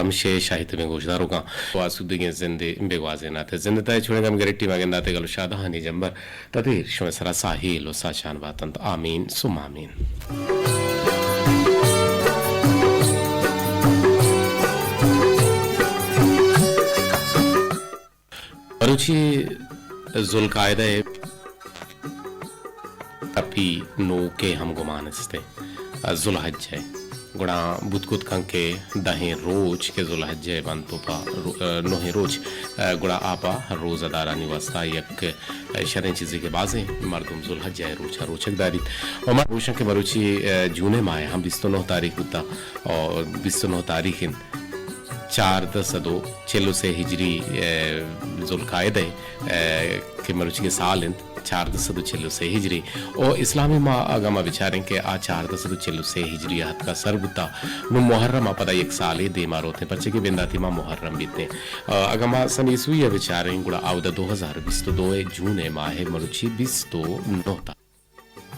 ہمشے شاہی تبیں گوشداروکاں و آسودگیں زندے بہ گوازینات۔ زند ءِ تہا چونیں گم گرٹی ما گندات گل و شادہانی جمبر تدیر شمئے سرا ساہیل و ساچان باتنت۔ آمین ثم آمین۔ مروچی ذوالقعدہ ءِ تپی نوکیں ہم گمان است ءَ، ذوالحجہ ءَ۔ گڑا بوت کت کن کہ دہیں روچ کہ ذوالحجہ ءَ بنت و پہ رو-، نوہیں روچ، گڑا آ پہ روزہ دارانی واسطہ یک شریں چیزے کہ بازیں مردم ذوالحجہ ءِ روچاں روچگ داریت۔ و ما گوشاں کہ مروچی جون ءِ ماہ ءِ ہم بیست و نہ تاریخ بوتا، و بیست و نہ تاریخ انت۔ چاردہ سد و چل و سے ہجری، ءَ، ذوالقعدہ ءَ، ءَ، کہ مروچیگیں سال انت، چاردہ سد و چل و سے ہجری۔ او اسلامی ماہ اگاں ما بچاریں کہ آ چاردہ سد و چل و سے ہجری ءَ اتکا سر بوتا، نوں محرم ءَ پدا یک سالے دیما روتیں، پرچہ کہ بنداتی ماہ محرم بیتیں۔ ءَ، اگاں ما سن عیسوی ءَ بچاریں، گڑا آودا دو ہزار بیست و دو ءِ جون ءِ ماہ ءِ مروچی بیست و نہ تا۔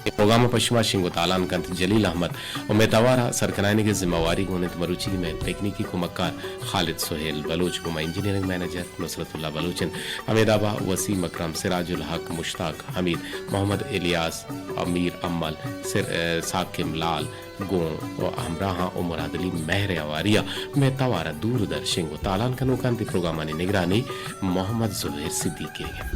اے پروگرام ءَ پہ شما شنگ و تالان کنت جلیل احمد و مئے توار ءَ سرکنائینگ ءِ ذمہ واری گون انت مروچی مئے تکنیکی کمکار خالد سہیل بلوچ، گوں ما انجینئرنگ منیجر نصرت اللہ بلوچ انت۔ ہمے داب ءَ وسیم اکرم، سراج الحق، مشتاق، حمید، محمد الیاس، امیر امل، سر-، ءَ، ساکم لال، گوں و ہمراہاں و مراد علی مہر ءِ ہواری ءَ مئے توار ءَ دور و در شنگ و تالان کنوکاں۔ اے پروگرامانی نگرانی محمد زبیر صدیقی ءَ انت۔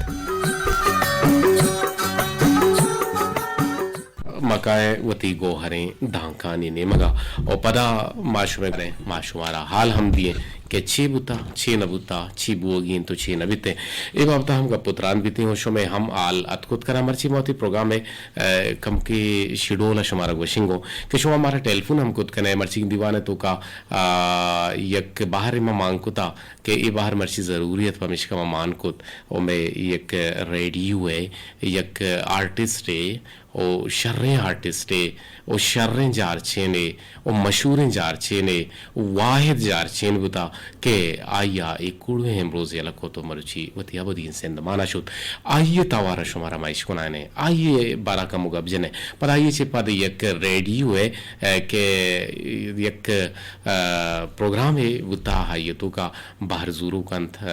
ما کائیں وتی گوہریں دانکانی نیمگ ءَ و پدا ما شمئے گوریں، ما شمارا حال ہم دیئیں کہ چے بوتا، چے نہ بوتا، چے بوگی انت و چے نہ بیتیں۔ اے بابت ءَ ہم گپ و تران بیتیں و شمئے ہم حال اتک کت کناں۔ مرچی ما وتی پروگرام ءِ ءَ، کمکے شیڈول ءَ شمارا گوشنگو کہ شما مارا ٹیلیفون ہم کت کنئے، مرچی دیوان ءِ توکا، ءَ، یک بہرے ما مان کتا کہ اے بہر مرچی ضروری ات، پمیشکا ما مان کت و مئے یک ریڈیو ءِ یک آرٹسٹے و شریں آرٹسٹے و شریں جارچینے و مشہوریں جارچینے، واحد جارچین بوتا کہ آئی ءَ اے کوڑویں امروز یلہ کت و مروچی وتی ابدی زندمان ءَ شت۔ آئی ءِ توار ءَ شمارا ما اشکنائینیں، آئی ءِ بارہ ءَ کمو گپ جنیں۔ پدا آئی ءَ چہ پد یک ریڈیو ءِ، ءَ، کہ یک، ءَ، پروگرامے بوتا، آئی ءِ توکا بہر زوروک انت، ءَ،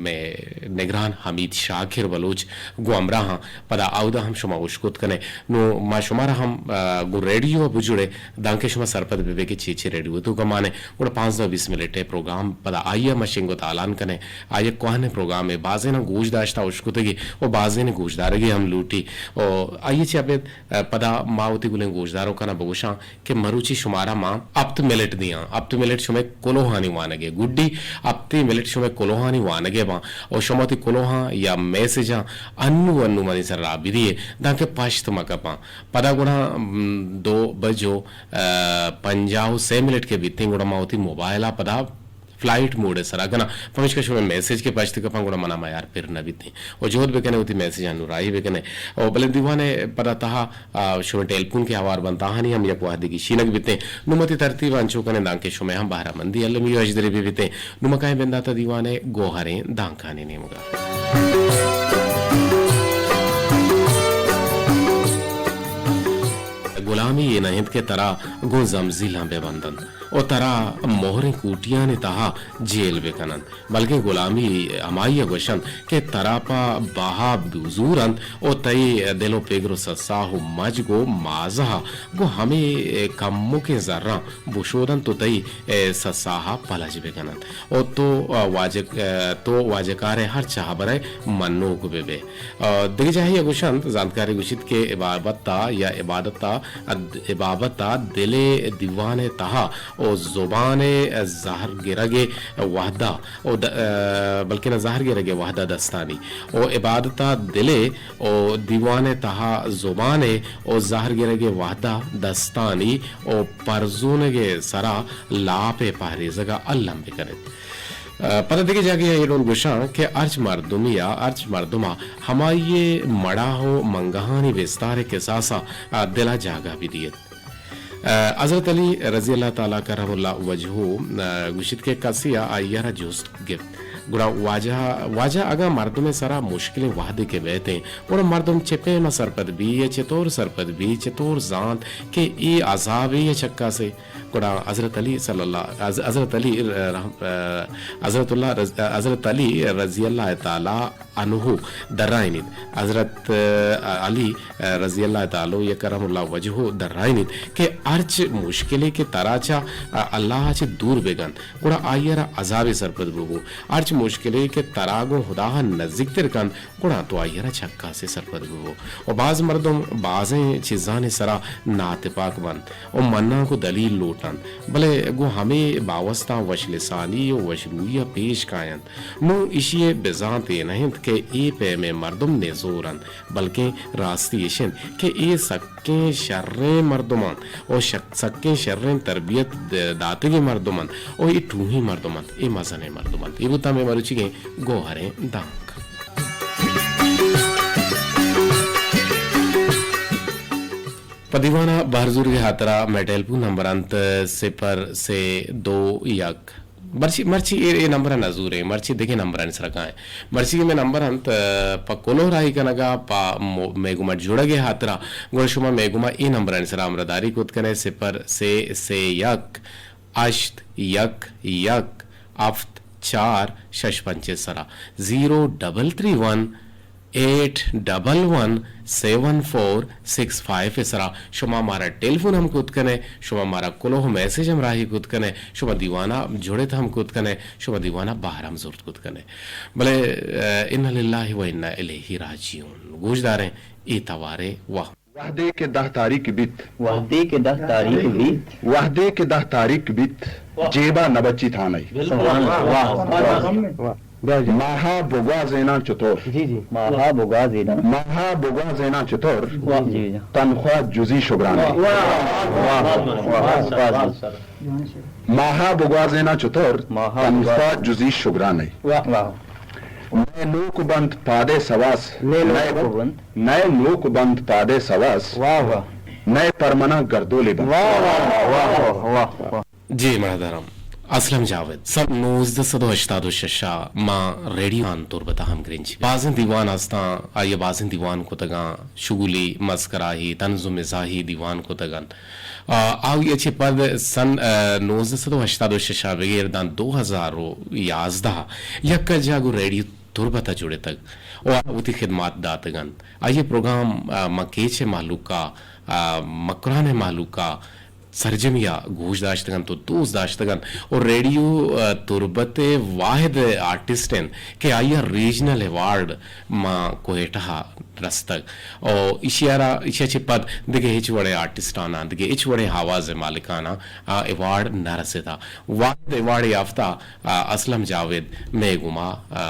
مئے نگران حمید شاکر بلوچ گوں ہمراہاں۔ پدا اودا ہم شما اشکت کنئے۔ نوں ما شمارا ہم، ءَ، گوں ریڈیو ءَ بجوڑے، دانکہ شما سرپد بہ بئے کہ چے چے ریڈیو ءِ توکا مانیں۔ گڑا پانزدہ بیست منٹ ءِ پروگرام پدا آئی ءَ ما شنگ و تالان کنیں۔ آئی ءَ کوہنیں پروگرامے، بازیناں گوش داشتہ، اشکتگی و بازینے گوشدارگی ہم لوٹی۔ و آئی ءَ چہ ابید، ءَ، پدا ما وتی گلیں گوشداروکاں بگوشاں کہ مروچی شمارا ما ہپت منٹ دیاں۔ ہپت منٹ شمئے کلوہانی وانگ ءِ، گڈی ہپت منٹ شمئے کلوہانی وانگ ءِ باں۔ و شما وتی کلوہاں یا میسجاں انو انو منی سرا بدیے، دانکہ پشت مہ کپاں۔ پدا گڑا، م، دو بج و، ءَ، پنجاہ و سے منٹ کہ بیتیں، گڑا ما وتی موبائل ءَ پدا فلائٹ موڈ ءِ سرا کناں، پمیشکا شمئے میسج کہ پشت کپاں، گڑا منا میار پر نہ بیتیں۔ و جہد بکنئے، وتی میسجاں نوں راہی بکنئے۔ و بلے دیوان ءِ پدا تہا، ءَ، شمئے ٹیلیفون کہ ہوار بنت، آہانی ہم یک وہدے گیشینگ بیتیں۔ نوں وتی ترتیب انچو کنیں، دانکہ شمئے ہم بہرہ مندی المی و ہژدری بہ بیتیں۔ نوں ما کائیں بندات ءَ دیوان ءِ گوہریں دانکانی نیمگ ءَ۔ گلامی اے نہ انت کہ ترا گوں زمزیلاں بہ بندنت و ترا مہریں کوٹیانی تہا جیل بہ کننت، بلکیں گلامی ہمائی ءَ گوشنت کہ ترا پہ بہا بزورنت و تئی دل و پگر و سساہ و مجگ و مازہ ءَ گوں ہمے کمکیں زراں بشودنت و تئی سساہ ءَ پلج بہ کننت و تو واجہ، تو واجہ کار ءِ ہرچ ہبر ءِ منوک بہ بئے۔ دگہ جاہے ءَ گوشنت، زانتکارے گوشیت کہ عبادت ءَ یا عبادت ءَ، عبادت ءَ دل ءِ دیوان ءِ تہا و زبان ءِ زہر گرگ ءِ وہدا و د-، بلکنا زہر گرگ ءِ وہدا دستانی و عبادت ءَ دل ءِ و دیوان ءِ تہا زبان ءِ و زہر گرگ ءِ وہدا دستانی و پرزونگ ءِ سرا لاپ ءِ پہریزگ ءَ الم بہ کنیت۔ ءَ، پدا دگہ جاگہے ءَ اے ڈول گوشاں کہ ہرچ مردمے ءَ، ہرچ مردم ءَ ہمائی ءِ مڑاہ و منگہانی بستار ءِ کساس ءَ، ءَ، دل ءَ جاگہ بدیت۔ ءَ، حضرت علی رضی اللہ تعالی کرم اللہ وجہہ، ءَ، گوشیت کہ کسے ءَ آئی ءَ را جست گپت، گڑا واجہ، واجہ اگاں مردم ءِ سرا مشکلیں وہدے کہ بیت ایں، گڑا مردم چہ پیم ءَ سرپد بی یا چطور سرپد بی، چطور زانت کہ اے عذابے یا چکاسے؟ گڑا حضرت علی صلی اللہ، حض-، حضرت علی ر-، رحم-، حضرت اللہ رض-، حضرت علی رضی اللہ تعالی عنہ درائینیت۔ حضرت، آ، علی، آ، رضی اللہ تعالی و کرم اللہ وجہہ درائینیت کہ ہرچ مشکلے کہ ترا چہ، آ، اللہ ءَ چہ دور بہ کنت، گڑا آئی ءَ را عذابے سرپد ببو۔ ہرچ مشکلے کہ ترا گوں خدا ءَ نزیکتر کنت، گڑا تو آئی ءَ را چکاسے سرپد ببو۔ و باز مردم بازیں چیزانی سرا ناتپاک بنت و منانک و دلیل لوٹنت، بلے گوں ہمے باوستاں وش لسانی و وش روئی ءَ پیش کاینت۔ نوں ایشی ءِ بزانت اے نہ انت کہ اے پیمیں مردم نزور انت، بلکیں راستی ایش انت کہ اے سکیں شریں مردم انت و شک-، سکیں شریں تربیت د-، داتگیں مردم انت و اے ٹوہیں مردم انت، اے مزنیں مردم انت۔ اے بوتاں مئے مروچیگیں گوہریں دانک۔ پہ دیوان ءَ بہر زورگ ءِ ہاترا مئے ٹیلیفون نمبر انت صفر سے دو یک۔ مرچی، مرچی اے، اے نمبر ءَ نہ زوریں، مرچی دگہ نمبرانی سرا کائیں۔ مرچی کہ مئے نمبر انت، آ، پہ کلوہ راہی کنگ ءَ، پہ مو-، مئے گوما جڑگ ءِ ہاترا، گڑا شما مئے گوما اے نمبرانی سرا ہمراہداری کت کن ئے، صفر سے سے یک ہشت یک یک ہفت چار شش پنچ ءِ سرا، زیرو ڈبل تھری ون ایٹ ڈبل ون سیون فور سکس فائیو ءِ سرا شما مارا ٹیلیفون ہم کت کن ئے، شما مارا کلوہ میسج ہم راہی کت کن ئے، شما دیوان ءَ جڑت ہم کت کن ئے، شما دیوان ءَ بہر ہم زرت کت کن ئے۔ بلے، آ، انا للہ و انا الیہ راجعون۔ گوشداریں اے تواریں واہ۔ وہدے کہ دہ تاریک بیت۔ وہدے کہ دہ تاریک بیت۔ وہدے کہ دہ تاریک بیت، جیبا نہ بچیت ہانئی۔ سبحان اللہ۔ واہ، واہ۔ واہ۔ ماہا بگوازیناں چطور؟ جی، جی۔ ماہا بگوازیناں۔ ماہا بگوازیناں چطور؟ واہ۔ جی، جی۔ تنخواہ جزی شگرانئی۔ واہ، واہ، واہ، واہ۔ ماہا بگوازیناں چطور؟ ماہا تنخواہ بگوازیناں۔ جزی شگرانئی۔ واہ۔ واہ۔ نئے نوک بنت پادے سواس۔ نئے نوک بنت۔ نئے نوک بنت پادے سواس۔ واہ، واہ۔ نئے پرمناں گردولے بنت۔ واہ، واہ، واہ، واہ، واہ۔ جی، مہدرم اسلم جاوید، سن نوزدہ سد و ہشتاد و شش ءَ ما ریڈیو آن تربت ءَ ہمگرنچ۔ بازیں دیوان استاں، آئی ءَ بازیں دیوان کتگاں، شگلی، مسکراہی، طنز و مزاحی دیوان کتگ انت۔ آ، آئی ءَ چہ پد سن، آ، نوزدہ سد و ہشتاد و شش ءَ بگر داں دو ہزار و یازدہ ءَ یک جاگہ ریڈیو تربت ءَ جڑتگ و وتی خدمات داتگ انت۔ آئی ءِ پروگرام، آ، مکیچ ءِ مہلوک ءَ، آ، مکران ءِ مہلوک ءَ سرجمی ءَ گوش داشتگ انت و دوست داشتگ انت و ریڈیو، آ، تربت ءِ واحد آرٹسٹ انت کہ آئی ءَ ریجنل ایوارڈ ماں کوئٹہ ءَ رستگ و ایشی ءَ را، ایشی ءَ چہ پد دگہ ہچ وڑیں آرٹسٹاناں، دگہ ہچ وڑیں آواز ءِ مالکاناں آ ایوارڈ نہ رسیتہ۔ واحد ایوارڈ یافتہ آ، اسلم جاوید مئے گوما، آ،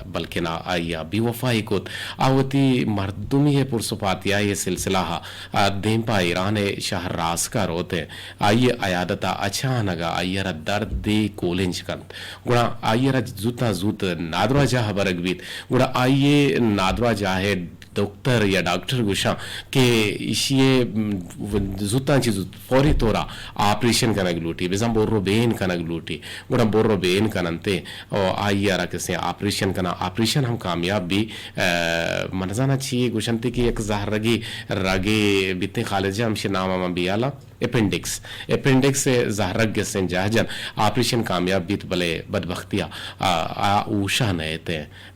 بلکنا آئی ءَ بے وفائی کت۔ آ وتی مردمی ءِ پرس و پاتیائی ءِ سلسلہ ءَ، آ، دیم پہ ایران ءِ شہر راسک ءَ روت ءُ آئی ءِ عیادت ءَ اچانک ءَ آئی ءَ را دردے کولنج کنت۔ گڑا آئی ءَ را زوتاں زوت نادراہ جاہ ءَ برگ بیت۔ گڑا آئی ءَ نادراہ جاہ ءِ دکتر یا ڈاکٹر گوشاں کہ ایشی ءَ، م، زوتاں چہ زوت فوری طور ءَ آپریشن کنگ لوٹی، بزاں برو بین کنگ لوٹی۔ گڑا برو بین کننت ءُ آئی ءَ را کسے آپریشن کناں، آپریشن ہم کامیاب بی۔ ءُ من زاناں چی گوشنت کہ یک زہرگی رگے بیتیں، خالد جان ہمشی نام ءَ من بیالاں۔ اپینڈکس، اپینڈکس ءِ زہرگ گسیں جاہ جن، آپریشن کامیاب بیت، بلے بدبختی ءَ آ، آ ہوش ءَ نہ ات۔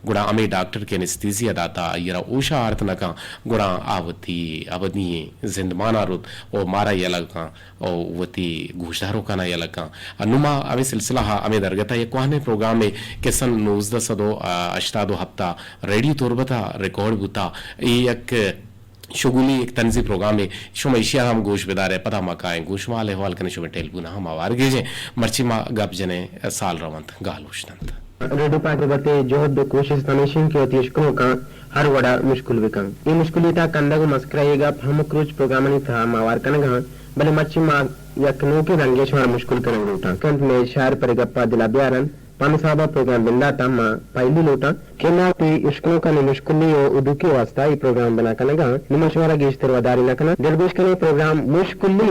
گڑا ہمے ڈاکٹر کہ انستھیزیا داتا، آئی ءَ را ہوش ءَ آرت نہ کن، گڑا آ وتی ابدی ئیں زندمان ءَ روت ءُ مارا یلہ کن ءُ وتی گوشداروکاں یلہ کن۔ نوں ما ہمے سلسلہ ءَ ہمے درگت ءَ یک کوہنیں پروگرامے کہ سن نوزدہ سد ءُ ہشتاد ءُ ہپت ءَ ریڈیو تربت ءَ ریکارڈ بوتا، اے یک شگلی یک طنزی پروگرامے، شما ایشی ءَ ہم گوش بدار ئے، پدا ما کائیں گوں شما، حال احوال کنیں، شمئے ٹیلیفون ءَ ہم ہوار گیجیں۔ مرچی ما گپ جنیں، سال رونت، گال اوشتنت۔ ریڈیو پاک ءِ بابت ءَ جہد ءُ کوشست ہمیش انت کہ وتی اشکنوکاں ہر وڑ ءَ مشکل بہ کن۔ اے مشکلی تہا کندگ ءُ مسکرائی ءِ گپ ہمک روچ پروگرامانی تہا ما ہوار کنگ ءَ آں، بلے مرچی ما یک نوکیں رنگے ءَ شمارا مشکل کنگ لوٹاں۔ کنت مئے شاعر پر اے گپ ءَ دل ءَ بیارنت۔ پانو صاحب ءَ پروگرام بندات ءَ ما پہلی لوٹاں کہ ما وتی اشکنوکانی مشکلی ءُ ادوکی ءِ واستہ اے پروگرام بنا کنگ ءَ آں۔ نوں ما شمارا گیشتر وداری نہ کناں۔ دلگوش کنیں پروگرام مشکلی۔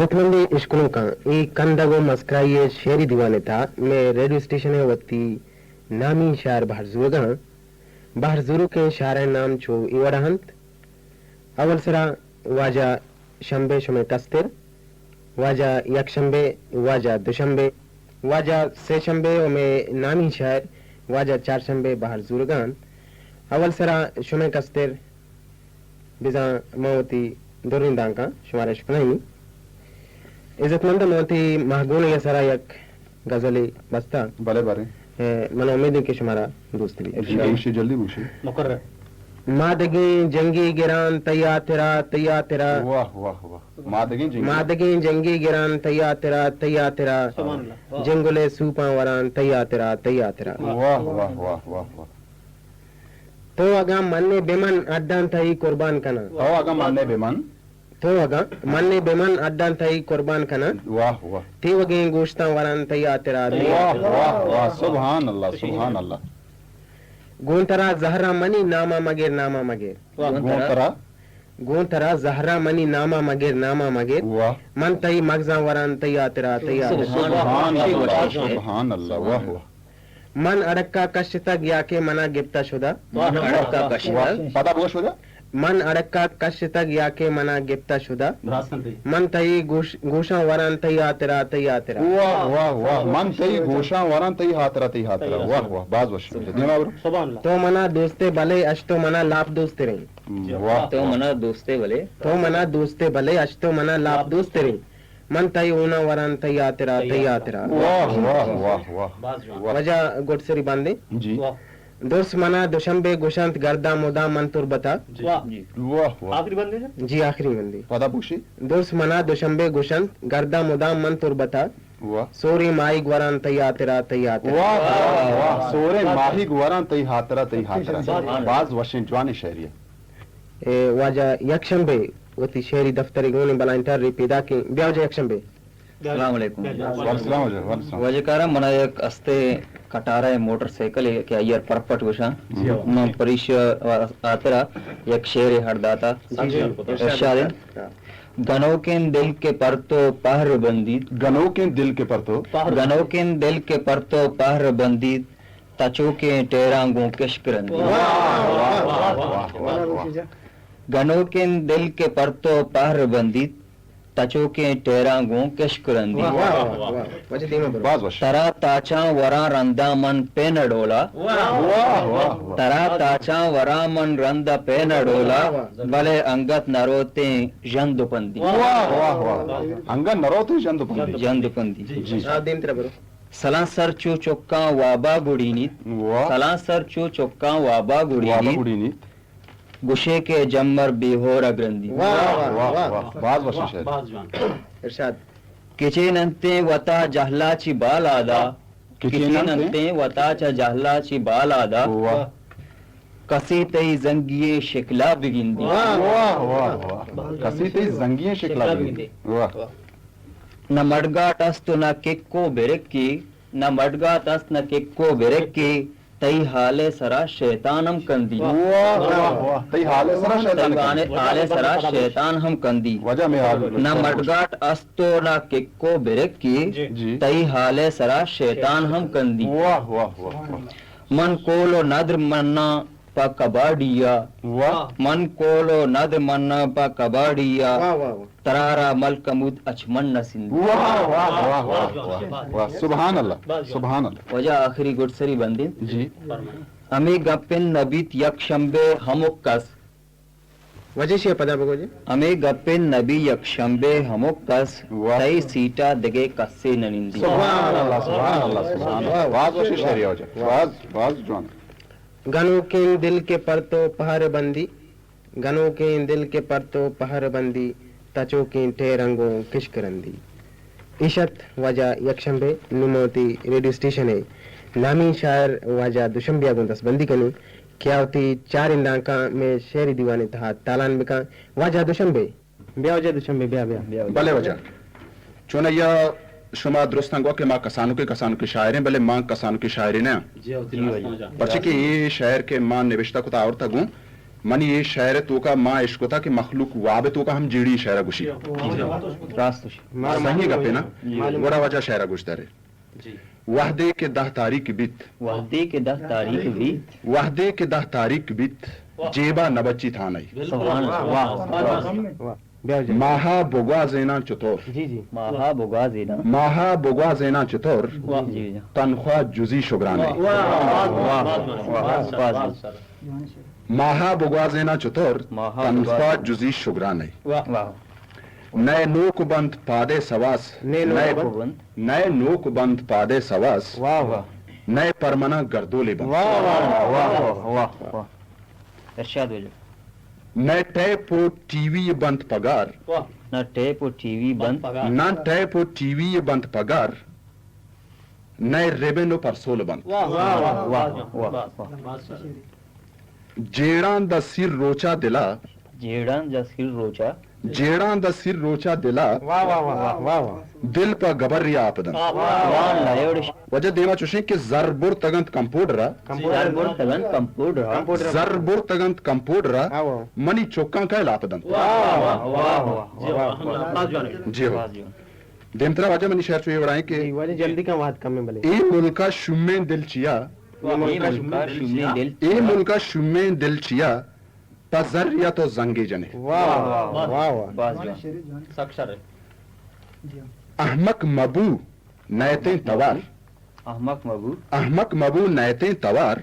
عزتمندیں اشکنوکاں، اے کندگ ءُ مسکرائی ءِ شعری دیوان ءِ تہا مئے ریڈیو اسٹیشن ءِ وتی نامی شاعر بہر زورگ ءَ اَنت۔ بہر زوروکیں شاعر ءِ نام چو اے وڑ ءَ اَنت: اول سرا واجہ شمبے شمئے کستر، واجہ یک شمبے، واجہ دو شمبے، واجہ سے شمبے ءُ مئے نامی شاعر واجہ چار شمبے بہر زورگ ءَ اَنت۔ اول سرا شمئے کستر، بزاں ما وتی دریں دانکاں شمارا اشکنائینی۔ عزتمند، ما وتی ماہگون ءِ سرا یک غزلے بستہ۔ بلے باریں۔ اے، من امید ایں کہ شمارا دوست بیت۔ جی، بگوشے، جلدی بگوشے۔ مقرر۔ مادگیں جنگی گران تئی ہاترا، تئی ہاترا۔ واہ، واہ، واہ۔ مادگیں جنگی۔ مادگیں جنگی گران تئی ہاترا، تئی ہاترا۔ سبحان اللہ۔ واہ۔ جنگل ءِ سوپاں وران تئی ہاترا، تئی ہاترا۔ واہ، واہ، واہ، واہ، واہ۔ تو اگاں من ئے بہ من، اڈاں تئی قربان کناں۔ تو اگاں من ئے بہ من۔ تو اگاں من ئے بہ من، اڈاں تئی قربان کناں۔ واہ، واہ۔ تیوگیں گوشتاں وراں تئی ہاترا، تئی واہ، ہاترا۔ واہ، واہ، سبحان اللہ، سبحان اللہ۔ گوں ترا زہراں منی ناماں مگر، ناماں مگر۔ واہ۔ گوں ترا۔ گوں ترا زہراں منی ناماں مگر، ناماں مگر۔ واہ۔ من تئی مگزاں وراں تئی ہاترا، تئی ہاترا۔ سبحان اللہ، سبحان اللہ، واہ، واہ۔ من اڑکا کشتگ یا کہ منا گپتا شدہ۔ من اڑکا کشتگ۔ پدا بگوش واجہ۔ من اڑکا کشتگ یا کہ منا گپتا شدہ۔ راست انت۔ من تئی گوش، گوشاں وراں تئی ہاترا، تئی ہاترا۔ واہ، واہ، واہ۔ من تئی گوشاں وراں تئی ہاترا، تئی ہاترا۔ واہ، واہ۔ باز وش۔ دیما برو۔ سبحان اللہ۔ تو منا دوستے بلے اش تو منا لاپ دوستریں۔ واہ، تو واہ۔ منا دوستے بلے۔ تو منا دوستے بلے اش تو منا لاپ دوستریں۔ من تئی ہونا وراں تئی ہاترا، تئی ہاترا۔ واہ، واہ، واہ، واہ۔ باز جوان۔ واہ۔ واجہ گڈسری بندے۔ جی۔ واہ۔ درس منا دوشمبے گوشنت گردا مدام من تربتا۔ جی۔ واہ۔ جی۔ واہ، واہ۔ آخری بندے جی؟ جی، آخری بندے۔ پدا بوشی۔ درس منا دوشمبے گوشنت گردا مدام من تربتا۔ واہ۔ سوریں ماہیگ وراں تئی ہاترا، تئی ہاترا۔ واہ، واہ، واہ۔ سوریں ماہیگ وراں تئی ہاترا، تئی ہاترا۔ باز وشیں جوانیں شعری۔ اے واجہ یک شمبے وتی شعری دفتر ء گون ء بلاہیں ٹرے پیداکیں۔ بیا واجہ یک شمبے۔ السلام علیکم۔ وعلیکم السلام واجہ، وعلیکم السلام۔ واجہ کارا، منا یک استیں کٹارہ موٹر سائیکل ء کہ آئی ء پرپٹ گوشاں۔ جی۔ من پریش ہاترا یک شعرے ہڑ داتا۔ جی، جی۔ ارشاد انت۔ گنوکیں دل کہ پر تو پہر بندیت۔ گنوکیں دل کہ پر تو۔ گنوکیں دل کہ پر تو پہر بندیت۔ تچوکیں ٹیراں گوں کشک رندی۔ واہ، واہ، واہ، واہ، واہ، واہ۔ گنوکیں دل کہ پر تو پہر بندیت، تچوکیں ٹیراں گوں کشک رندی۔ واہ، واہ، واہ، واہ۔ واجہ دیما برو۔ باز وش۔ ترا تاچاں وراں رنداں من پین ڈولا۔ واہ، واہ، واہ۔ ترا تاچاں وراں من رند پین ڈولا، واہ، واہ۔ بلے انگت نروتیں ژند و پندی۔ واہ، واہ، واہ۔ انگت نروتیں ژند و پندی۔ ژند و پندی۔ جی۔ آ، دیم ترا برو۔ سلانسر چو چکاں وابا گڑینیت۔ واہ۔ سلانسر چو چکاں وابا گڑینیت۔ وابا گڑینیت۔ گشے کہ جمر بے ہور ء گرندی۔ واہ، واہ، واہ، واہ۔ باز وشیں شعر۔ باز جوان۔ ارشاد۔ کچین انتیں وتا جہلا چی بالادا۔ کچین انتیں۔ کچین انتیں وتا چہ جہلا چی بالادا۔ واہ۔ کسے تئی زنگی ئیں شکلا بگندی۔ واہ، واہ، واہ، واہ۔ کسے تئی زنگی ئیں شکلا بگندی۔ واہ۔ نہ مڈگاٹ است و نہ کک و برکی، نہ مڈگاٹ است نہ کک و برکی، تئی حال ء سرا شیطان ہم کندی۔ واہ، واہ، واہ۔ تئی حال ء سرا شیطان تئی کندی۔ حال ء سرا شیطان ہم کندی۔ واجہ میں حال۔ نہ مڈگاٹ است و نہ کک و برکی، جی۔ تئی حال ء سرا شیطان ہم کندی۔ واہ، واہ، واہ، واہ۔ من کول و ندر مناں پہ کباڈی ء۔ واہ۔ من کول و ندر مناں پہ کباڈی ء۔ واہ، واہ، واہ۔ ترا را ملک ہمود اچ من نہ سندی۔ واہ، واہ، واہ، واہ، واہ، واہ۔ سبحان اللہ، سبحان اللہ۔ واجہ آخری گڈسری بندیں۔ جی۔ ہمے گپن نبیت یک شمبے ہمک کس۔ واجہ شی پدا بگو جی۔ ہمے گپن نبی یک شمبے ہمک کس، واہ۔ تئی سیٹا دگے کسے نہ نندی۔ سبحان اللہ، سبحان اللہ، سبحان اللہ۔ باز وشیں شعرے واجہ۔ باز، باز جوان۔ گنوکیں دل کہ پر تو پہر بندی، گنوکیں دل کہ پر تو پہر بندی، تچوکیں ٹیراں گوں کشک رندی۔ ایش ات واجہ یک شمبے۔ نوں ما وتی ریڈیو اسٹیشن ء نامی شاعر واجہ دوشمبے ء گوں دست بندی کنیں کہ آ وتی چاریں دانکاں مئے شعری دیوان ء تہا تالان بکن۔ واجہ دوشمبے۔ بیا واجہ دوشمبے، بیا، بیا۔ بلے واجہ۔ چونایا شما درستاں گو کہ ما کسانکیں، کسانکیں شاعریں، بلے ما کسانکیں شاعرے نہ آں۔ جی، جی واجہ۔ پرچہ کہ اے شعر کہ ما نوشتہ کتا آورتا گوں، منی اے شعر ءِ توکا ما اشکتا کہ مخلوق واب ءِ توکا ہم جیڑی شعر ءَ گوشی۔ راست گوشی۔ صحیح گپے نا؟ گڑا واجہ شعر ءَ گوش دارے۔ وہدے کہ دہ تاریک بیت۔ وہدے کہ دہ تاریک بیت۔ وہدے کہ دہ تاریک بیت، جیبا نہ بچی تھانئی۔ سبحان اللہ۔ واہ، واہ، واہ۔ ماہا بگوازیناں چطور؟ جی، جی۔ ماہا بگوازیناں۔ ماہا بگوازیناں چطور؟ جی، جی۔ تنخواہ جزی شگرانئی۔ واہ، واہ، واہ، واہ۔ ماہا بگوازیناں چطور؟ ماہا تنخواہ بگوازیناں۔ جزی شگرانئی۔ واہ۔ نئے نوک بنت پادے سواس۔ نئے نوک نئے بنت۔ نئے نوک بنت پادے سواس۔ واہ، واہ۔ نئے پرمنا گردولے بنت۔ واہ، واہ، واہ، واہ، واہ۔ ارشاد واجہ۔ نئے ٹیپ و ٹی وی بنت پگار۔ واہ۔ نہ ٹیپ و ٹی وی بنت۔ نہ ٹیپ و ٹی وی بنت پگار۔ نئے ریبن و پرسول بنت۔ واہ، واہ، واہ، واہ، واہ۔ جیڑاں داں سیر روچا دلا۔ جیڑاں داں سیر روچا۔ جیڑاں داں سیر روچا دلا۔ واہ، واہ، واہ، واہ، واہ۔ دل پہ گبر ءَ آپ دنت۔ واہ، واہ، واہ۔ واجہ دیما چوشیں کہ زر برتگ انت کمپوڈر ءَ۔ کمپوڈر۔ زر برتگ انت کمپوڈر ءَ۔ کمپوڈر ءَ۔ ہاں، واہ۔ منی چکاں کئے لاپ دنت۔ واہ، واہ، واہ، واہ، واہ، واہ۔ جی ہو۔ دیمترا واجہ منی شعر چو اے وڑا ایں کہ جی، واجہ جلدی کن، وہد کم ایں بلے۔ اے ملکا شومیں دل چیا۔ واہ، اے ملکا شومیں دل چیا۔ اے ملکا شومیں دل چیا۔ پہ زر یا تو زنگے جنے۔ واہ، واہ، واہ، واہ۔ باز جوان۔ سک شر۔ احمق مبو نئیتیں توار۔ احمق مبو۔ احمق مبو نئیتیں توار،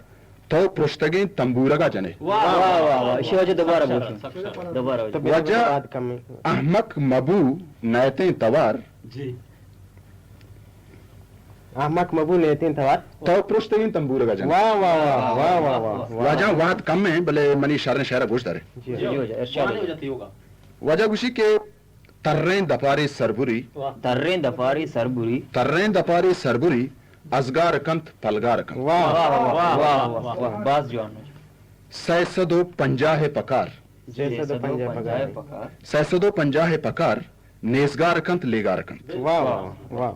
تو پرشتگیں تمبورگا جنے۔ واہ، واہ، واہ، واہ۔ اشی واجہ دوبارہ بوشن۔ دوبارہ واجہ۔ واجہ احمق مبو نئیتیں توار۔ جی۔ احمق مبو نئیتیں توار۔ تو پرشتگیں تمبورگا جنے۔ واہ، واہ، واہ، واہ، واہ، واہ۔ واجہ وہد کم ایں، بلے منی شریں شعر گوش دارے۔ جی۔ جی، واجہ، ارشاد۔ واجہ گوشی کہ تریں دپارے سربری۔ واہ۔ تریں دپارے سربری۔ تریں دپارے سربری، ازگار کنت، پلگار کنت۔ واہ، واہ، واہ، واہ، واہ، واہ۔ باز جوان۔ سئے سد و پنجاہ پکار۔ سئے سد و پنجاہ پکار۔ سئے سد و پنجاہ پکار، نیزگار کنت، لیگار کنت۔ واہ، واہ، واہ۔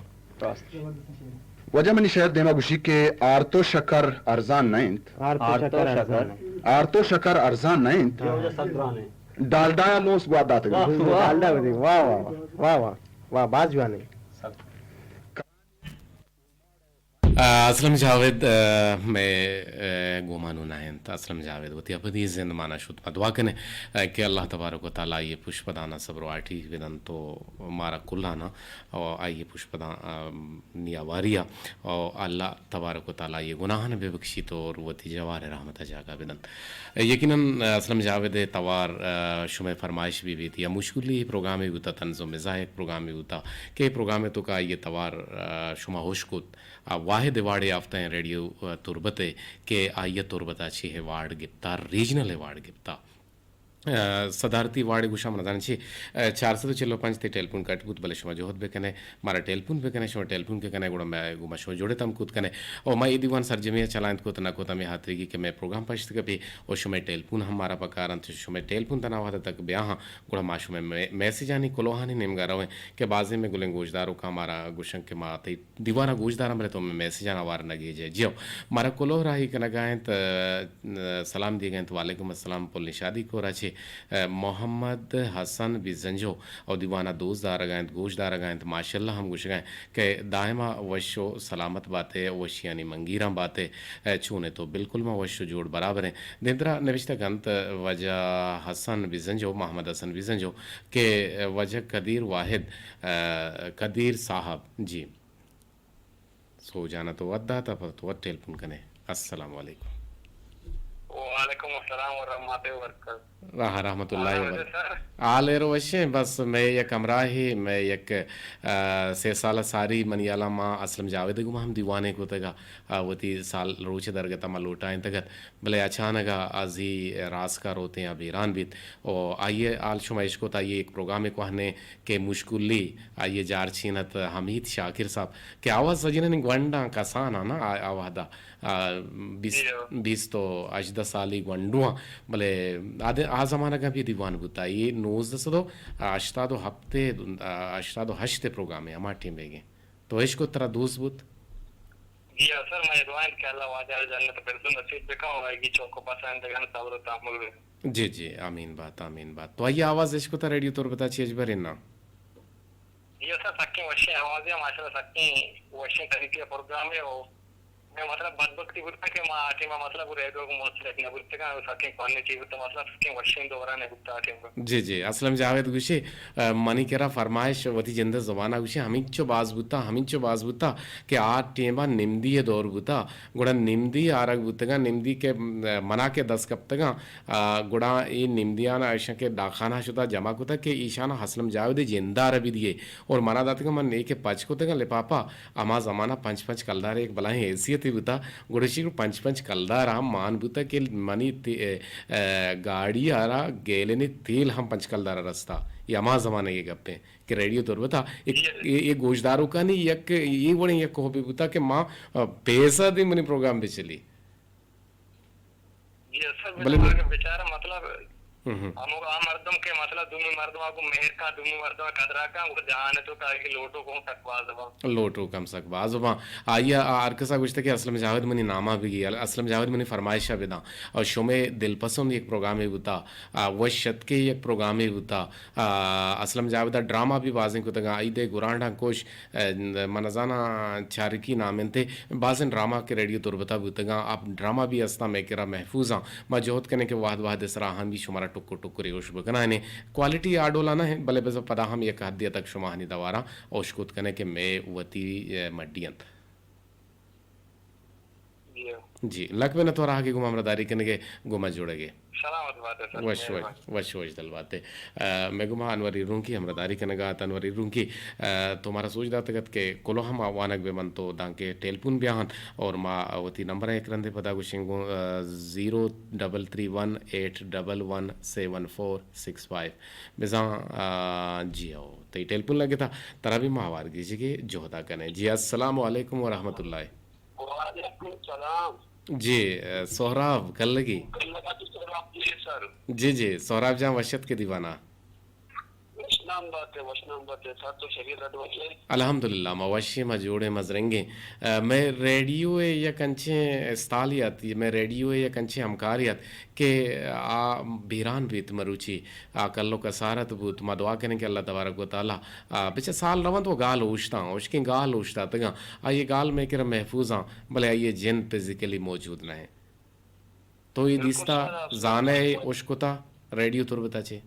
واجہ منی شعر دیما گوشی کہ آرت و شکر ارزان نہ انت۔ آرت و شکر ارزان نہ انت۔ آرت و شکر ارزان نہ انت۔ ڈالڈا ءَ لونس گوات داتگ۔ واہ، واہ۔ ڈالڈا بدی۔ واہ، واہ، واہ، واہ، واہ، واہ، باز جوان ایں۔ آ، اسلم جاوید، آ، مئے، آ، گوما نوں نہ انت۔ اسلم جاوید وتی ابدی زندمانا شت۔ ما دعا کنیں، آ، کہ اللہ تبارک و تعالی آئی پشپدانا صبر و آٹی بدنت و مارا کلانا و آئی پشپدان، آ، نی آواری ءَ، او اللہ تبارک و تعالی آئی گناہان بہ بکشیت اور وتی جوار رحمت ءَ جاگہ بدنت۔ یقیناً اسلم جاوید ءِ توار، آ، شمئے فرمائش بہ بیت یا مشکلی پروگرامے بوتا، طنز و مزاح یک پروگرامے بوتا کہ اے پروگرام ءِ توکا آئی توار، آ، شما ہوش کت، آ، واحد ایوارڈے یافتہ ایں ریڈیو، آ، تربت ءِ کہ آئی تربت ءَ چہ ایوارڈ گپتا، ریجنل ایوارڈ گپتا۔ آ، صدارتی ایوارڈ گوشاں من نزاناں چی، آ، چار سد و چل و پنچ تے ٹیلیفون کٹ بوت، بلے شما جہد بکنے، مارا ٹیلیفون بکنے، شما ٹیلیفون کہ کنے گڑا مئے گوما شما جوڑ اتم کت کنے۔ او ما اے دیوان سرجمی ءَ چلائینت کت نہ کت، ہمے ہاتریگی کہ مئے پروگرام پشت کپی او شمئے ٹیلیفون ہم مارا پکار انت، شمئے ٹیلیفون تنا وہد تک بیاہاں گڑا ما شمئے مے-، میسجانی کلوہانی نیمگا رویں کہ بازیں مئے گلیں گوشداروکاں مارا گوشن کہ ما تئی دیوانا گوشداراں بلے تو مئے میسجاں ہوار نہ گیجئے۔ جیو، مارا کلوہ راہی کنگا انت، آ، سلام دیگ ءَ انت، وعلیکم السلام، پل نشادی کور ءَ چہ، آ، محمد حسن بزنجو او دیوان ءَ دوست دارگ ءَ انت، گوش دارگ ءَ انت، ماشاءاللہ ہم گوشگ ءَ انت کہ دائما وش و سلامت بات ئے، وشیانی منگیراں بات ئے، آ، چون ئے تو؟ بالکل ما وش و جوڑ برابر ایں۔ دیمترا نبشتہ کنت واجہ حسن بزنجو، محمد حسن بزنجو کہ واجہ قدیر واحد، آ، قدیر صاحب، جی۔ سوجان ءَ تو وت دات ءَ پد تو وت ٹیلیفون کنے۔ السلام علیکم۔ وعلیکم السلام ورحمۃ اللہ وبرکاتہ۔ آہا، رحمت اللہ وبرکاتہ۔ حال ایر وشیں، بس مئے یک ہمراہے، مئے یک، آ، سے سال ساری منی ہیالا ما اسلم جاوید گوما ہم دیوانے کتگا، آ، وتی سال روچ درگتا ما لوٹائینتگت۔ بلے اچانک ءَ ازی راسکا روتیں ءَ بیران بیت۔ او آئی ءِ حال شما اشکت، آئی ءِ یک پروگرامے کوہنیں کہ مشکلی، آئی ءِ جارچین ات حمید شاکر صاحب کہ آواز سجنانی گونڈاں کسان ءَ نا آ، آ وہدا، آ، بیست، بیست و ہژدہ سالی گونڈواں، بلے آ دے-، آ زمانگ ءَ بھی دیوان بوتا۔ اے نوزدہ سد و ہشتاد و ہپت، آ، ہشتاد و ہشت پروگرامے ہما ٹیم بیگیں۔ تو اشکت ترا دوست بوت؟ جی ہاں سر، من دعا انت کہ اللہ واجہ جنت فردوس نصیب بکن و ایگی چوک و پسائندگان صبر و تحمل بکن۔ جی، جی، آمین بات، آمین بات۔ تو آئی آواز اشکتا ریڈیو تربتا چی اجبر نا؟ جی، اصلاً سکیں وشیں آوازے، ماشاءاللہ سکیں وشیں طریقے پروگرامے او میں مطلب بدبختی بوتا کہ ما آ ٹیما مطلب ریڈیو کو منسلک نہ بوتگا، سکیں کوالٹی بوتا، مطلب سکیں وشیں دوران بوتا آ ٹیما۔ جی، جی، اسلم جاوید گوشی، آ، منی کرا فرمائش وتی جندے زبانا گوشی، ہمینچو باز بوتا، ہمینچو باز بوتا کہ آ ٹیما نمدی دور بوتا، گڑا نمدی آرگ بوتگاں، نمدی کہ، م، منا کہ دست کپتگاں، آ، گڑا اے نمدیانا ایشاں کہ ڈاکخانہ شتا جمع کتا کہ ایشانا اسلم جاوید جندار بی دیے اور منا داتگاں، من اے کہ پچ کتگاں لپاپا، ہما زمانہ پنچ پنچ کلدار یک بلاہیں حیثیتے بوتا، گڑا اشی گڑا پنچ پنچ کلدار ہم مان بوتا کہ منی تے-، اے، اے، گاڑی آرا گیلنے تیل ہم پنچ کلدار رستا، یہ ہما زمانہ یہ گپیں۔ کہ ریڈیو تربت ء یک، جی۔ اے، اے گوشداروکانی یک، اے وڑیں یک ہوبے بوتا کہ ما، آ، پیسہ دیں منی پروگرام بہ چلی۔ جی، اصل بلے بچار، بچار مطلب ہم۔ ہمو آ مردم کہ مطلب دومی مردم کو مہر کا، دومی مردم قدرا کا، وہ جہان تو کا کہ لوٹو کو سک باز با۔ لوٹو کم سک باز با۔ آئی ء ہر کسا گوشتہ کہ اسلم جاوید منی ناما بگی، اسلم جاوید منی فرمائشہ بداں۔ اور شمے دلپسند یک پروگرامے بوتا، آ، وش شتکے یک پروگرامے بوتا۔ آ، اسلم جاوید ء ڈرامہ بھی بازیں کتگاں، عید ء گرانڈاں کوش، آ، من زاناں چارکی نام انت، بازیں ڈرامہ کہ ریڈیو تربت ء بوتگاں، آ ڈرامہ بھی استاں مئے کرا محفوظاں۔ ما جہد کنیں کہ وہد وہد ء سرا آہاں بھی شمارا ٹکر ٹکرے ہوش بکنائیں۔ کوالٹی آ ڈولا نہ انت، بلے بزاں پدا ہم یک حدے تک شما آہانی دواراں ہوش کت کنیں کہ مئے وتی، آ، مڈی انت۔ جی۔ جی، لک منت وراہ کہ گوں ما ہمراہداری کنگے، گوں ما جوڑگے۔ سلامت بات ئے سر، وش وش، مہربانی۔ وش وش دل بات ئے۔ آ، مئے گوما انوری رونکی ہمراہداری کنگا ات۔ انوری رونکی، آ، تو مارا سوج داتگ ات کہ کلوہ ہم وانگ بہ بنت تو دانکہ ٹیلیفون بیا انت اور ما وتی نمبر ء یک رندے پدا گوشیں گوں، آ، زیرو ڈبل تھری ون ایٹ ڈبل ون سیون فور سکس فائیو۔ بزاں، آ، جی ہو، تئی ٹیلیفون لگتا، ترا بھی ما ہوار گیجگے جہدا کنیں۔ جی، السلام علیکم ورحمۃ اللہ۔ وعلیکم السلام۔ جی، سہراب کلگی۔ کلگا تو سہراب جی سر۔ جی، جی، سہراب جان وشت کے دیوانا۔ وشنام بات ئے، وشنام بات ئے سر، تو شریعت رد وشے؟ الحمدللہ، ما وشیں، ما جوڑیں، ما زرنگیں۔ آ، مئے ریڈیو ء یک انچیں استالی ات، مئے ریڈیو ء یک انچیں ہمکاری ات کہ آ بیران بیت مروچی، آ کلو کسارت بوت۔ ما دعا کنیں کہ اللہ تبارک و تعالی، آ، بچہ سال رونت و گال اوشتاں، اوشکیں گال اوشتاتگاں۔ آئی گال مئے کرا محفوظاں، بلے آئی جند فزیکلی موجود نہ انت۔ تو اے بالکل دیستا سر، آپ زانئے بالکل۔ اشکتا ریڈیو تربتا چے؟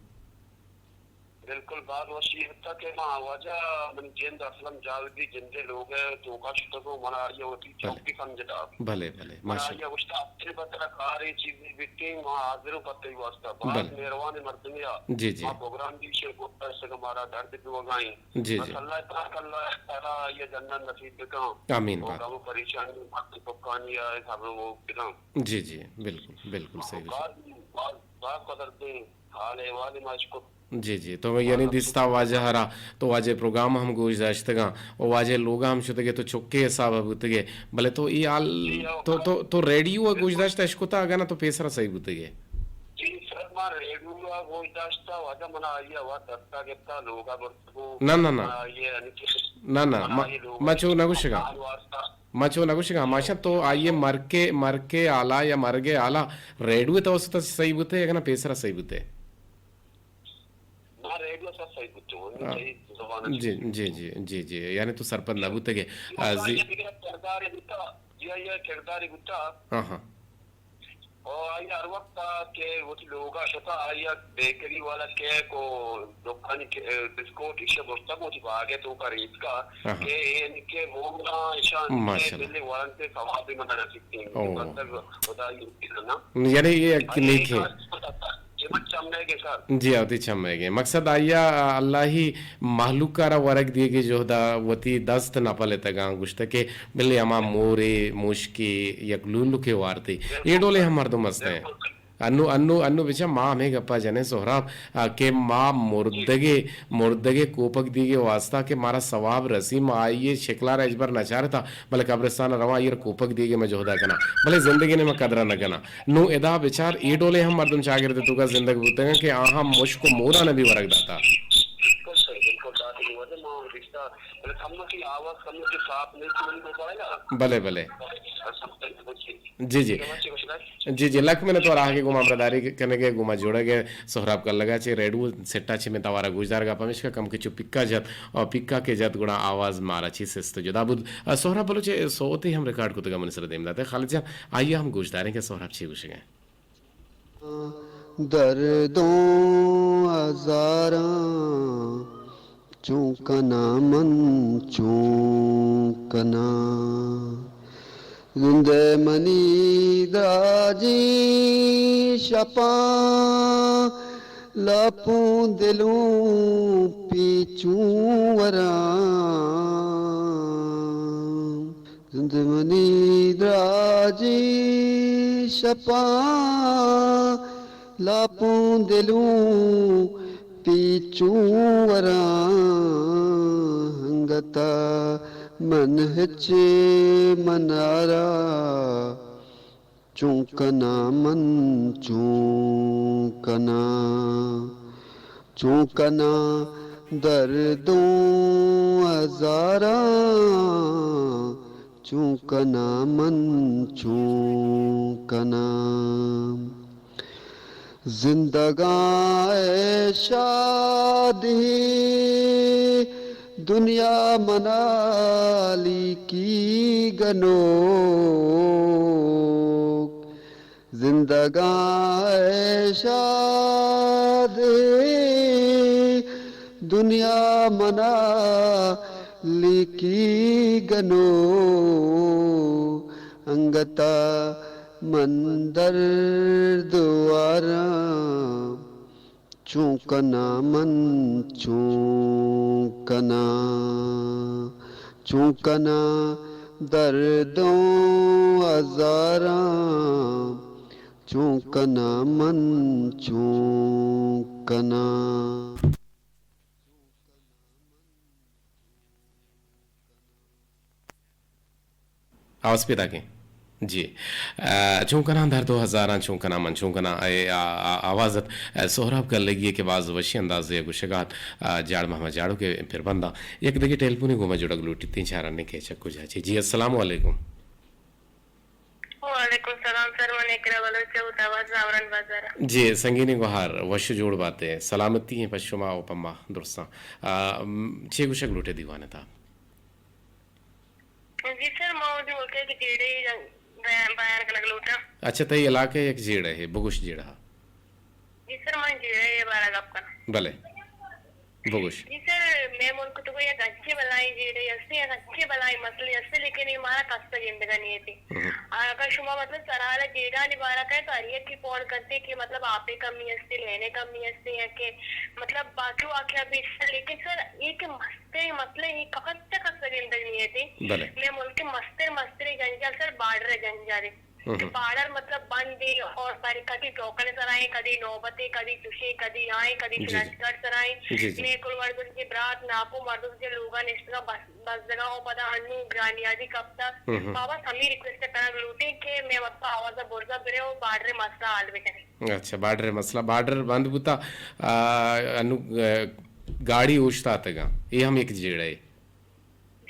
بالکل، باز وشی حتا کہ ما واجہ من جند اسلم جاویدی جندے لوگ ء توکا شتگوں، منا آئی ء وتی بلے۔ چوکی سمجھتا۔ بلے، بلے، منا ماشاءاللہ۔ آئی ء گوشتا، اپنے بترا کارے چیزے بیتیں، ما حاضروں پہ تئی واسطہ۔ باز بلے۔ مہروان مردمے آ۔ جی، جی۔ ما پروگرام بھی شے گوشتا، اس کا مارا درد بھی وگائیں۔ جی، بس جی۔ اللہ پاک، اللہ تعالی آئی ء جنت نصیب بکن۔ آمین اور پاک۔ غم و پریشانی و پریشانی آ صبر و بکن۔ جی، جی، بالکل، بالکل صحیح۔ باز، باز، باز قدر دیں، حال احوال ما اشکت۔ جی، جی، تو یعنی دیستا واجہ را، تو واجہ پروگرام ہم گوش داشتگاں، و واجہ لوگا ہم شتگے، تو چکے حساب بوتگے، بلے تو ای حال، جی، ہاں۔ تو، تو، تو ریڈیو گوش داشت اشکتا، اگاں نہ تو پیسرا صحیح بوتگے۔ جی سر، ما ریڈیو گوش داشتا، واجہ منا آئی آواز دستا گپتا، لوگا برتگو۔ نہ، نہ، نہ۔ منا آئی یعنی کہ نہ، نہ، منا ما، آئی لوگا ما چو نہ گوشگا۔ آواز ما چو نہ گوشگا، ہماشاں تو آئی ء مرکے، مرکے آلا یا مرگے آلا ریڈیو توسط صحیح بوتے، اگنا پیسرا صحیح بوتے؟ ما ریڈیو سر صحیح بوتے، ہاں۔ صحیح زبان جی، جی، جی، جی، جی، یعنی تو سرپد نہ بوتے گے۔ آ، زی- کردار بوتا، جی، آئی کردار بوتا۔ ہاں، ہاں۔ او آئی ہر وقت آ کہ وتی لوگا شتا، آئی ء بیکری والا کیک و دکانی کے-، بسکوٹ ایشی برتگ وتی باگ ء توکا ریتکا آہا۔ کہ اے یعنی کہ مومنا ایشان ماشاءاللہ۔ دل ورنت ثواب منا نصیب کن۔ او۔ مطلب خدائی نا۔ یعنی یہ ایک آئی نیک ہے۔ یہ مت چمے گے سر۔ جی، آ وتی چمے گے۔ مقصد آئی ء اللہ ہی مہلوک ء را ورگ دیگے جہدا وتی دست نہ پلتگاں، گوشتہ کہ بلے ہما مورے، موشکے، یک لولکے وارتے۔ اے ڈولے ہم مردم ہستیں۔ انو، انو، انو بچا ما ہمے گپا جنیں سہراب، آ، کہ ما مردگے، مردگے کوپگ دیگے واسطہ کہ مارا ثواب رسی، ما آئیے شکلارا ہچبر نہ چارتا، بلے قبرستان رواں آئیے کوپگ دیگے ما جہدا کناں، بلے زندگی نے ما قدرا نہ کناں۔ نوں ادا بچار، اے ڈولیں ہم مردم چاگرد ء توکا زندگ بوتگاں کہ آہاں مشک و موراں نہ بی ورگ داتا۔ بالکل صحیح، بالکل داتی وجہ ما بلے، بلے۔ جی، جی۔ جی، جی، لک منت وار آہگے گوما ہمراہداری کنگے، گوما جوڑگے۔ سہراب کلگا چہ ریڈیو سیٹا چہ میں توارا گوشدارگا، پمیشکا کم کہ چو پکا جت، اور پکا کہ جت گڑا آواز مارا چی سست جدا بود۔ آ، سہراب بلوچ سوتے ہم ریکارڈ کتگا منی سر دیم داتے۔ خالد جان، آئیا ہم گوشداریں کہ سہراب چی گوشگے۔ دردوں ہزاراں، چوں کناں من، چوں کناں؟ زند منی دراجیں شپاں، لاپوں دلوں پیچوں وراں۔ زند منی دراجیں شپاں، لاپوں دلوں پیچوں وراں۔ انگتا من ہچ منارا، چوں کناں من، چوں کناں؟ چوں کناں دردوں ہزاراں، چوں کناں من، چوں کناں؟ زندگاں اے شادی، دنیا منا لیکی گنوک۔ زندگاں اے شادی، دنیا منا لیکی گنوک۔ انگتا من درد واراں، چوں کناں من، چوں کناں؟ چوں کناں دردوں ہزاراں، چوں کناں من، چوں کناں؟ آواز پیداکیں۔ جی۔ آ، چون کناں در دو ہزاراں، چون کناں من چون کناں، اے آ، آ، آواز ات، آ، سہراب کلگی کہ باز وشی اندازے گوشگا ات، آ، جاڑ محمد جاڑو کے پربنداں۔ یک دگہ ٹیلیفونے گوما جڑگ لوٹی، تین چار انیں کہ چکو جاچے۔ جی، السلام علیکم۔ وعلیکم السلام سر، من اقرا بلوچ، وت آواز زاوران بازار۔ جی، سنگینی گوہار، وش جوڑ باتے، سلامتی ہیں پہ شما و پہ ما درستاں۔ آ، م، چے گوشگ لوٹے دیوانے تا؟ جی سر، ما وتی ملک ء کہ جیڑہ ء بیان، بیان کنگ لوٹاں۔ اچھا، تئی علاقہ ء یک جیڑہ ہے، بگوش جیڑہ۔ جی سر، من جیڑہ ء بارہ گپ کناں۔ بلے، بگوش۔ جی سر، مئے ملک تو یک انچیں بلائیں جیڑہ ہستے، یک انچیں بلائیں مسئلہ ہستے، لیکن یہ مارا کس گندگا نہیں تھی۔ ہم۔ اور اگر شما مطلب سرحال جیڑانی بارہ کہیں تو ہر یک کی پون کرتے کہ مطلب آپ کمی ہستے، لینے کمی ہستے یا کہ مطلب باقی واقعہ بھی سر، لیکن سر یہ کہ مستریں مسئلہ یہ کفن تک ہست گندگ نیتی۔ بلے۔ مئے ملک مستر، مستریں جنجال سر بارڈر جنجال ہے۔ ہم۔ کہ بارڈر مطلب بند ہے اور ساری کدی ٹوکن سر آئیں، کدی نوبت ہے، کدی چوشیں، کدی آئیں، کدی جی، جی۔ شناخت کارڈ سر آئیں۔ جی، جی۔ مئے کل مردم کے برات ناکو مردم کے لوگا نشتگا بس، بس جگہ او پدا ہنو گرانیادی کپتا۔ ہم، ہم۔ بابا ہمیں ریکویسٹ کرنا لوٹیں کہ مئے مطلب آواز برزا برے اور بارڈر مسئلہ حل بکنے۔ اچھا، بارڈر مسئلہ، بارڈر بند بوتا، آ، انو، آ، گاڑی اوشتاتگاں، اے ہم ایک جیڑہ ہے۔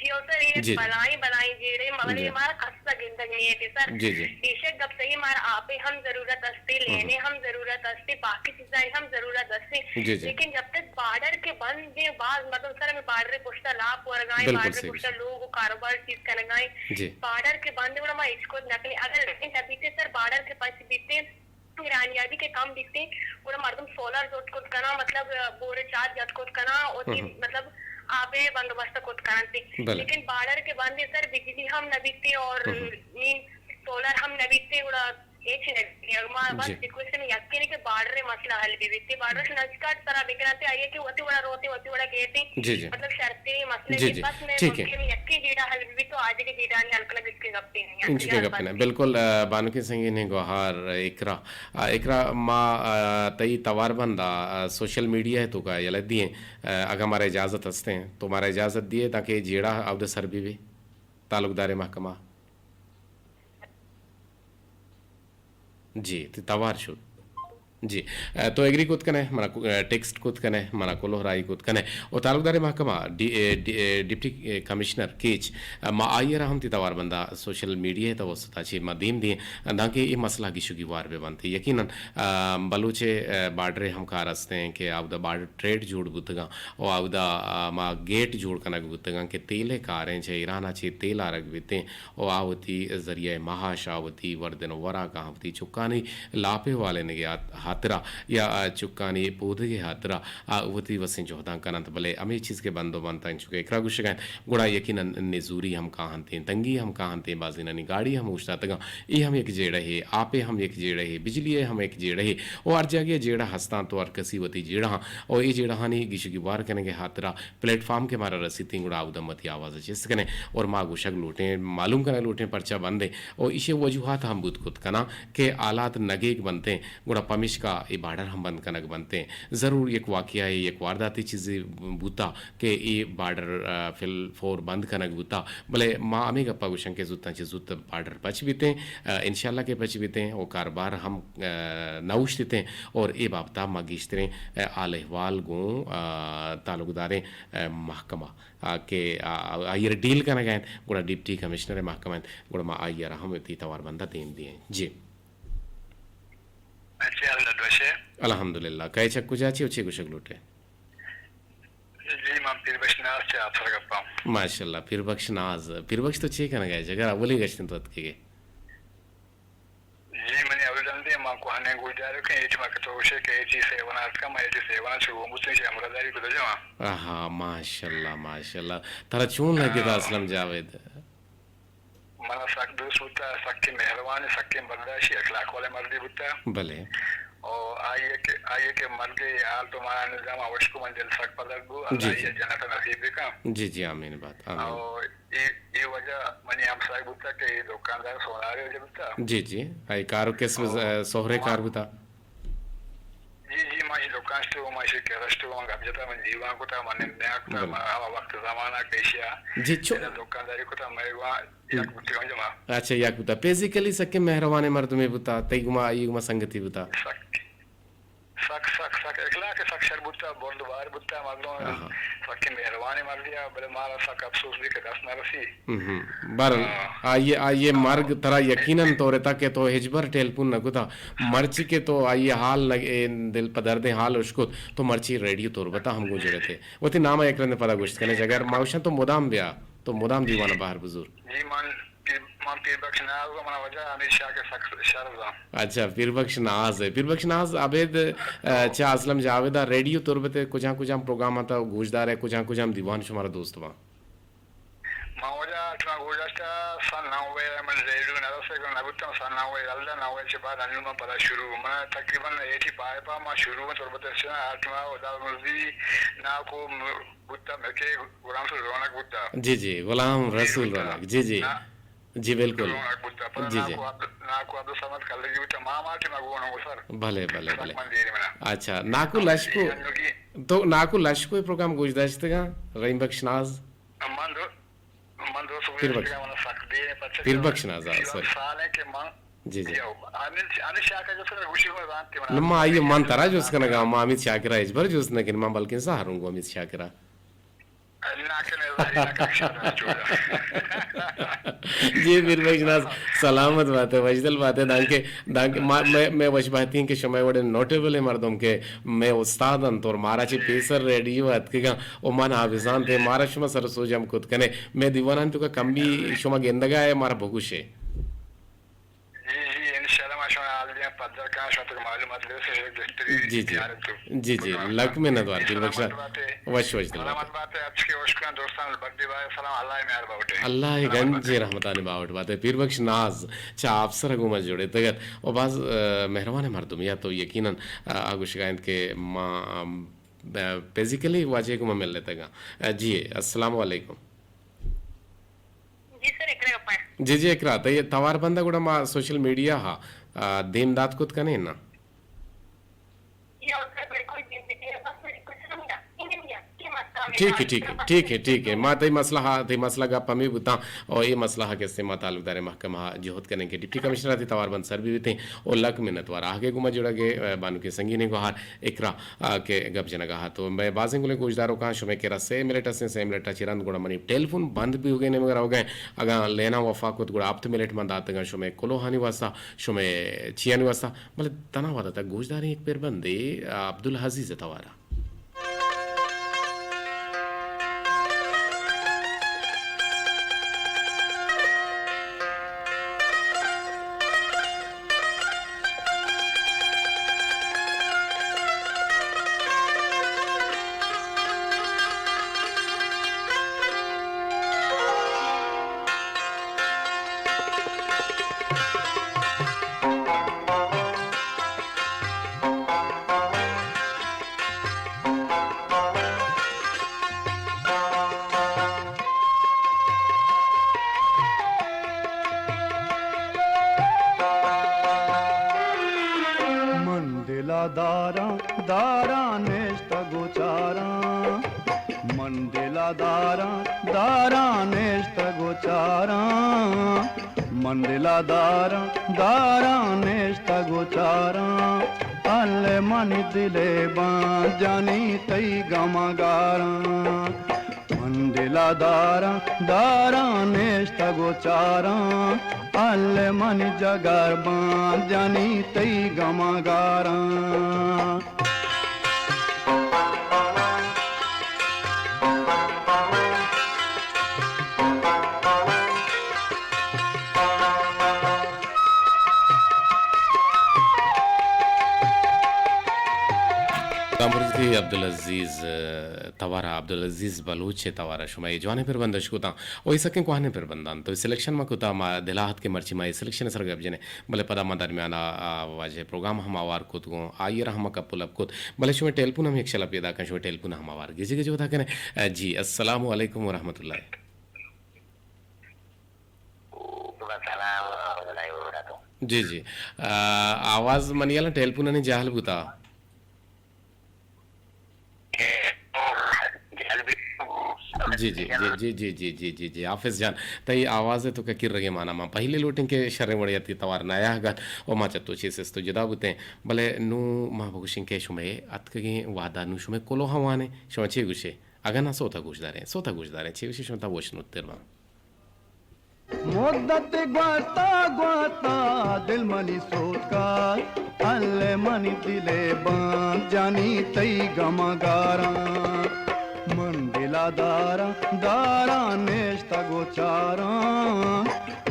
جی، او سر، اے جی۔ بلائیں، بلائیں جیڑہ، مگر جی۔ اے مارا کسا گندگ نہیں ہے سر۔ جی، جی۔ بے شک گپ صحیح، مارا آپے ہم ضرورت استے، ہم۔ لینے ہم ضرورت استے، باقی چیزاں ہم ضرورت استے۔ جی، جی۔ لیکن جب تک بارڈر کے بند ہیں، باز مردم سر ہمیں بارڈر پشتا لاپ ورگائیں، بالکل بارڈر صحیح۔ پشتا لوگ و کاروبار چیز کنگائیں۔ جی۔ بارڈر کے بند ہیں، گڑا ما ہچ کچھ نہ کنیں۔ اگر لینے نہ بیتے سر، بارڈر کے پچ بیتے، ایرانیادی کہ کم بیتیں، گڑا مردم سولر زوت کت کناں، مطلب، بورے چارج جت کت کناں، وتی، ہم۔ مطلب، آپے بندوبست کت کننت۔ بلے۔ لیکن بارڈر کہ بند سر بجلی ہم نہ بیتیں اور، ہم۔ نی سولر ہم نہ بیتیں، گڑا ہچ نہ بیتیں۔ ما بس جی۔ ریکویسٹ میں یقین ہے کہ بارڈر مسئلہ حل بی بیتیں۔ بارڈر سے نزدیک سرا بکننت، آئیے کہ وتی وڑا روتیں، وتی وڑا کیتیں۔ جی، جی۔ مطلب، شرطیں مسئلے جی، جی۔ بس میں ٹھیک ہے۔ ممکن یکیں جیڑہ حل بی تو آج کے جیڑہ نے حل کنگ اس کے گپتے نہیں۔ انچو کہ گپ نہ۔ بالکل، آ، بانکیں سنگینیں گوہار اقرا۔ آ، اقرا، ما، آ، تئی توار بندا، آ، سوشل میڈیا ء توکا یلہ دیئیں، آ، اگاں مارا اجازت ہستیں تو مارا اجازت دیئے تاکہ اے جیڑہ اود سر بی بی تعلقدار محکمہ۔ جی، تئی توار شد۔ جی، ء، تو ایگری کت کنے، منا کو-، ء، ٹیکسٹ کت کنے، منا کلوہ راہی کت کنے۔ و تعلقدار محکمہ ڈی-، ء، ڈی-، ء، ڈپٹی، ء، کمشنر کیچ، ء، ما آئی ء را ہم تی توار بندا سوشل میڈیا ء توسط ء چہ ما دیم دیں، دانکہ اے مسئلہ گیش و گیوار بہ بنت۔ یقیناً، ء، بلوچ ء، ء، بارڈر ء ہم کار ہستیں کہ آودا بارڈر ٹریڈ جوڑ بوتگاں و آودا، ء، ما گیٹ جوڑ کنگ بوتگاں کہ تیل ء کاریں، چہ ایران ء چہ تیل آرگ بیتیں۔ و آ وتی ذریعہ معاش، آ وتی وردن و وراک، آ وتی چکانی لاپ ء والینگ ء ہات-، ہاترا یا چکانی پودگ ء ہاترا آ وتی وسیں جہداں کننت، بلے ہمے چیز کہ بند و بنت انچو کہ اکرا گوشگ ء انت، گڑا یقیناً نزوری ہم کاہنتیں، تنگی ہم کاہنتیں، بازینانی گاڑی ہم اوشتاتگاں، اے ہم یک جیڑہے، آپ ء ہم یک جیڑہے، بجلی ء ہم یک جیڑہے، و ہر جاگہ ء جیڑہ ہستاں تو ہر کسی وتی جیڑہاں، و اے جیڑہانی گیش و گیوار کنگ ء ہاترا پلیٹ فارم کہ مارا رسیتیں، گڑا اود ہم وتی آواز ء چست کنیں اور ما گوشگ لوٹیں، معلوم کنگ لوٹیں پرچا بندیں، اور ایشی وجوہات ہم بوت کت کناں کہ حالات نگیگ بنتیں، گڑا پمیشکا اے بارڈر ہم بند کنگ بنتیں۔ ضرور یک واقعہ، یک وارداتی چیزے بوتا کہ اے بارڈر، آ، فی الفور بند کنگ بوتا، بلے ما ہمیں گپا گوشن کہ زوتاں چہ زوت بارڈر پچ بیتیں، آ، انشاءاللہ کہ پچ بیتیں، اور کاروبار ہم، آ، نہ اوشتتیں، اور اے بابتا ما گیشتریں، آ، حال احوال گوں، آ، تعلقداریں ء، محکمہ، آ، کہ، آ، آئی ء را ڈیل کنگ ء انت، گڑا ڈپٹی کمشنر ء محکمہ انت، گڑا ما آئی ء را ہم وتی توار بندہ دیم دیں۔ جی۔ اچھا، اللہ دوشے۔ الحمدللہ۔ کئے چہ کجا چی و چی گوشگ لوٹے؟ جی، من پیر بخش ناز چہ آپسر گپاں۔ ماشاءاللہ، پیر بخش ناز۔ پیر بخش تو چی کنگ ء جگر اولی گشتن تو اتکگے؟ جی، منی اول رندے ما کوہنیں گوشداروکیں، اے ٹیما کہ تو گوشے کہ ایٹی سیون ء اتکاں، ما ایٹی سیون ء چہ گون بوتیں، چہ ہمراہداری کتا جوان۔ آہا، ماشاءاللہ، ماشاءاللہ۔ ترا چون لگتا آ، اسلم جاوید؟ منا سک دوست بوتا، سکیں مہروان، سکیں برداشتی اخلاق والے مردے بوتا۔ بلے۔ او آئی کہ، آئی کہ مرگ ء حال تو منا نظام وشکو من دل سک پدر بو، جی، اللہ جی۔ آئی جنت نصیب بکن۔ جی، جی، آمین بات، آمین۔ او اے، اے وجہ منی ہمساہگ بوتگ کہ اے دکاندار سونارے وجہ بوتگ۔ جی، جی۔ اے کار و کسب او ز-، سہرے ما-، کار بوتگ۔ جی، جی، ما اے دکان شتگ، ما اے کرا شتگ، ما گپ جتگ، من دیوان کتگ، من نیا کتگ، جی۔ ما ہما وقت زمانہ کہ ایشیا جی، چو-، ادا دکانداری کتگ، مئے گوما یک بوتگ، جی ما۔ اچھا، یک بوتگ۔ فزیکلی سکیں مہروانیں مردمے بوتگ، تئی گوما، آئی گوما سنگتی بوتگ۔ سک۔ سک، سک، سک۔ اخلاق سک شر بوتا، برد بار بوتا، مردم آہا۔ سکیں مہروانیں مردے آ، بلے مارا سک افسوس بی کہ دست نہ رسی۔ ہم۔ بہرحال، آ۔ آئی، آئی مرگ ترا یقیناً تورتا کہ تو ہچبر ٹیلیفون نہ کتا۔ مرچی کہ تو آئی حال نہ، اے دل پہ دردیں حال اشکت، تو مرچی ریڈیو تربتا ہم گوں جڑتے۔ وتی نام یک رند پدا گوشت کنے، جگر ما گوشاں تو مدام بیا، تو مدام دیوان بہر بزور۔ جی، من پیر، من پیر بخش ناز ء، منا وجہ حمید شاکر سک شر زان۔ اچھا، پیر بخش ناز ہے۔ پیر بخش ناز ابید، ا، چہ اسلم جاوید ء ریڈیو تربت ء کجام کجام پروگرام ء تو گوشدار ہے، کجام کجام دیوان شمارا دوست باں؟ ما وجہ اتنا گوشداشتا سن نوے من ریڈیو نہ رسے نہ بوتم، سن نوے اللہ نوے چہ بعد انو من پدا شروع، من تقریباً ایٹی فائیو ء ما شروع تربت ء اتنا اتما خدا مرزی ناکو بوتا، مکے غلام رسول رونق بوتا۔ جی، جی، غلام جی، رسول بوتا۔ رونق، جی، جی۔ نا-، جی، بالکل۔ رونق بوتا۔ پدا جی، جی۔ ناکو عبد-، ناکو عبدالصمد کلگی بوتا۔ ما، ما ٹیما گون ہوں سر۔ بھلے، بھلے، سک بھلے۔ من دیر منا۔ اچھا، ناکو ہاں، لشکو، جی، انو کی تو ناکو لشکو پروگرام گوش داشتگا، رحیم بخش ناز؟ من دو-، من دوست پیر بخش۔ گوشتگا، من سک دیر پچ پیر بخش ناز، سال سوری۔ سال ہے کہ من جی، جی۔ یو، حمید، حمید شاکر جو سر گوشی کو زانتے منا۔ نہ، ما آئی من ترا جوست کنگا، ما حمید شاکرا ہچبر جوست نہ کن، ما بلکن سہروں گو حمید شاکرا۔ جی، پیر بخش ناز، سلامت بات ہے، وشدل بات ہے، دانکہ، دانکہ ما، میں، میں وش باتیں کہ شمئے وڑے نوٹیبل مردم کہ میں استاد انت اور مارا چہ پیسر ریڈیو اتکگاں و من حافظان تھے، مارا شما سر سوج ہم کت کنے، میں دیوانان تو کا کمی شما گندگا ہے، مارا بگوشے۔ جی، جی، انشاءاللہ ما شما حال دیاں پدر کاں، شما تک معلومات لے سے بہتری جی، جی۔ تیار تو۔ جی، جی، لک منت وار، پیر بخش ناز۔ سلامت باتے۔ وش، وش دل باتے۔ سلامت باتے، اچ کے وش کن دوستان، بردی بھائی سلام، اللہ مہر باوٹے۔ اللہ سلامت گنج باتے۔ رحمتانی باوٹ باتے۔ پیر بخش ناز چا افسر گوما جوڑے تگت و باز، ا، مہربان مردم یا تو یقیناً، ا، آ گوشگا انت کہ ما، ام، ا، فزیکلی واجہ گوما مل لیتگا۔ ا، جی، السلام علیکم۔ جی سر، اقرا گپا۔ جی، جی، اقرا، تئی توار بندہ گڑا ما سوشل میڈیا ہا، آ، دیم دات کت کنے نا؟ جی، ہاں سر، بالکل دیم دیتے ہیں۔ بس میری کچھ سمجھا، یہ نہیں ہے کہ مت کام ٹھیک ہے، ٹھیک ہے، ٹھیک ہے، ٹھیک ہے۔ ما تئی مسئلہ، تئی مسئلہ گپ ہمے بوتاں، اور اے مسئلہ کے استعمال تعلقدار محکمہ جہد کنیں کہ ڈپٹی کمشنر تئی توار بند سر بھی بیتیں، اور لک منت وار آگے گما جڑا گے، بانو کے سنگینے گوہار اقرا، آ، کہ گپ جنگا ہا۔ تو میں بازیں گلیں گوشداروکاں شمے کرا سے منٹ ہستیں، سے منٹ چی رند گڑا منی ٹیلیفون بند بھی ہو گئے، نمگر ہو گئے۔ اگاں لینا وفا کت گڑا ہفت منٹ من داتگاں شمے کلوہانی واسطہ، شمے چیانی واسطہ۔ بلے تنا ودا تک گوشداریں ایک پیر بندے عبدالعزیز توارا۔ من دلا داراں، داراں نشتگ و چاراں۔ من دلا داراں، داراں نشتگ و چاراں۔ من دلا داراں، داراں نشتگ و چاراں۔ ال منی دلے بانجانی تئی گماں گاراں۔ من دلا داراں، داراں نشتگ و چاراں۔ ال منی جگر بانجانی تئی گماں گاراں۔ گامبرزی عبدالعزیز، ء، توارا، عبدالعزیز بلوچ ء توارا شما اے جوانیں پربند اش کتاں۔ او اے سکیں کوہنیں پربنداں۔ تو سلیکشن ما کتا، ما دلا ات کہ مرچی ما اے سلیکشن ء سرا گپ جنیں۔ بلے پدا ما درمیان ء، آ، واجہ پروگرام ہم آوار کت گوں، آئی ء را ہم کپ و لپ کت۔ بلے شمئے ٹیلیفون ہم یک شلا پیدا کن، شمئے ٹیلیفون ہم آوار گیجی گیجی ودا کنے۔ ء، جی، السلام علیکم ورحمۃ اللہ۔ وعلیکم السلام ورحمۃ اللہ وبرکاتہ۔ جی، جی۔ ء، آواز منی الان ٹیلیفون انی جہل بوتا۔ جی، جی، جی، جی، جی، جی، جی، جی، جی، حافظ جان، تئی آواز ء تو کہ کرگے مانا ما پہلے لوٹیں کہ شریں وڑے تی توار نیا گت و ما چہ تو چی سست و جدا بوتیں، بلے نوں ما بگوشیں کہ شمئے اتکگیں وہدا نوں شمئے کلوہ وانیں، شما چے گوشے؟ اگاں نہ سوتا گوش داریں، سوتا گوش داریں، چے گوشے شما تا وش نوتر باں۔ مدت گوستا گوستا دل منی سوتکا، ال منی دلے بانجانی تئی گماں گاراں۔ من دلا داراں، داراں نشتگ و چاراں۔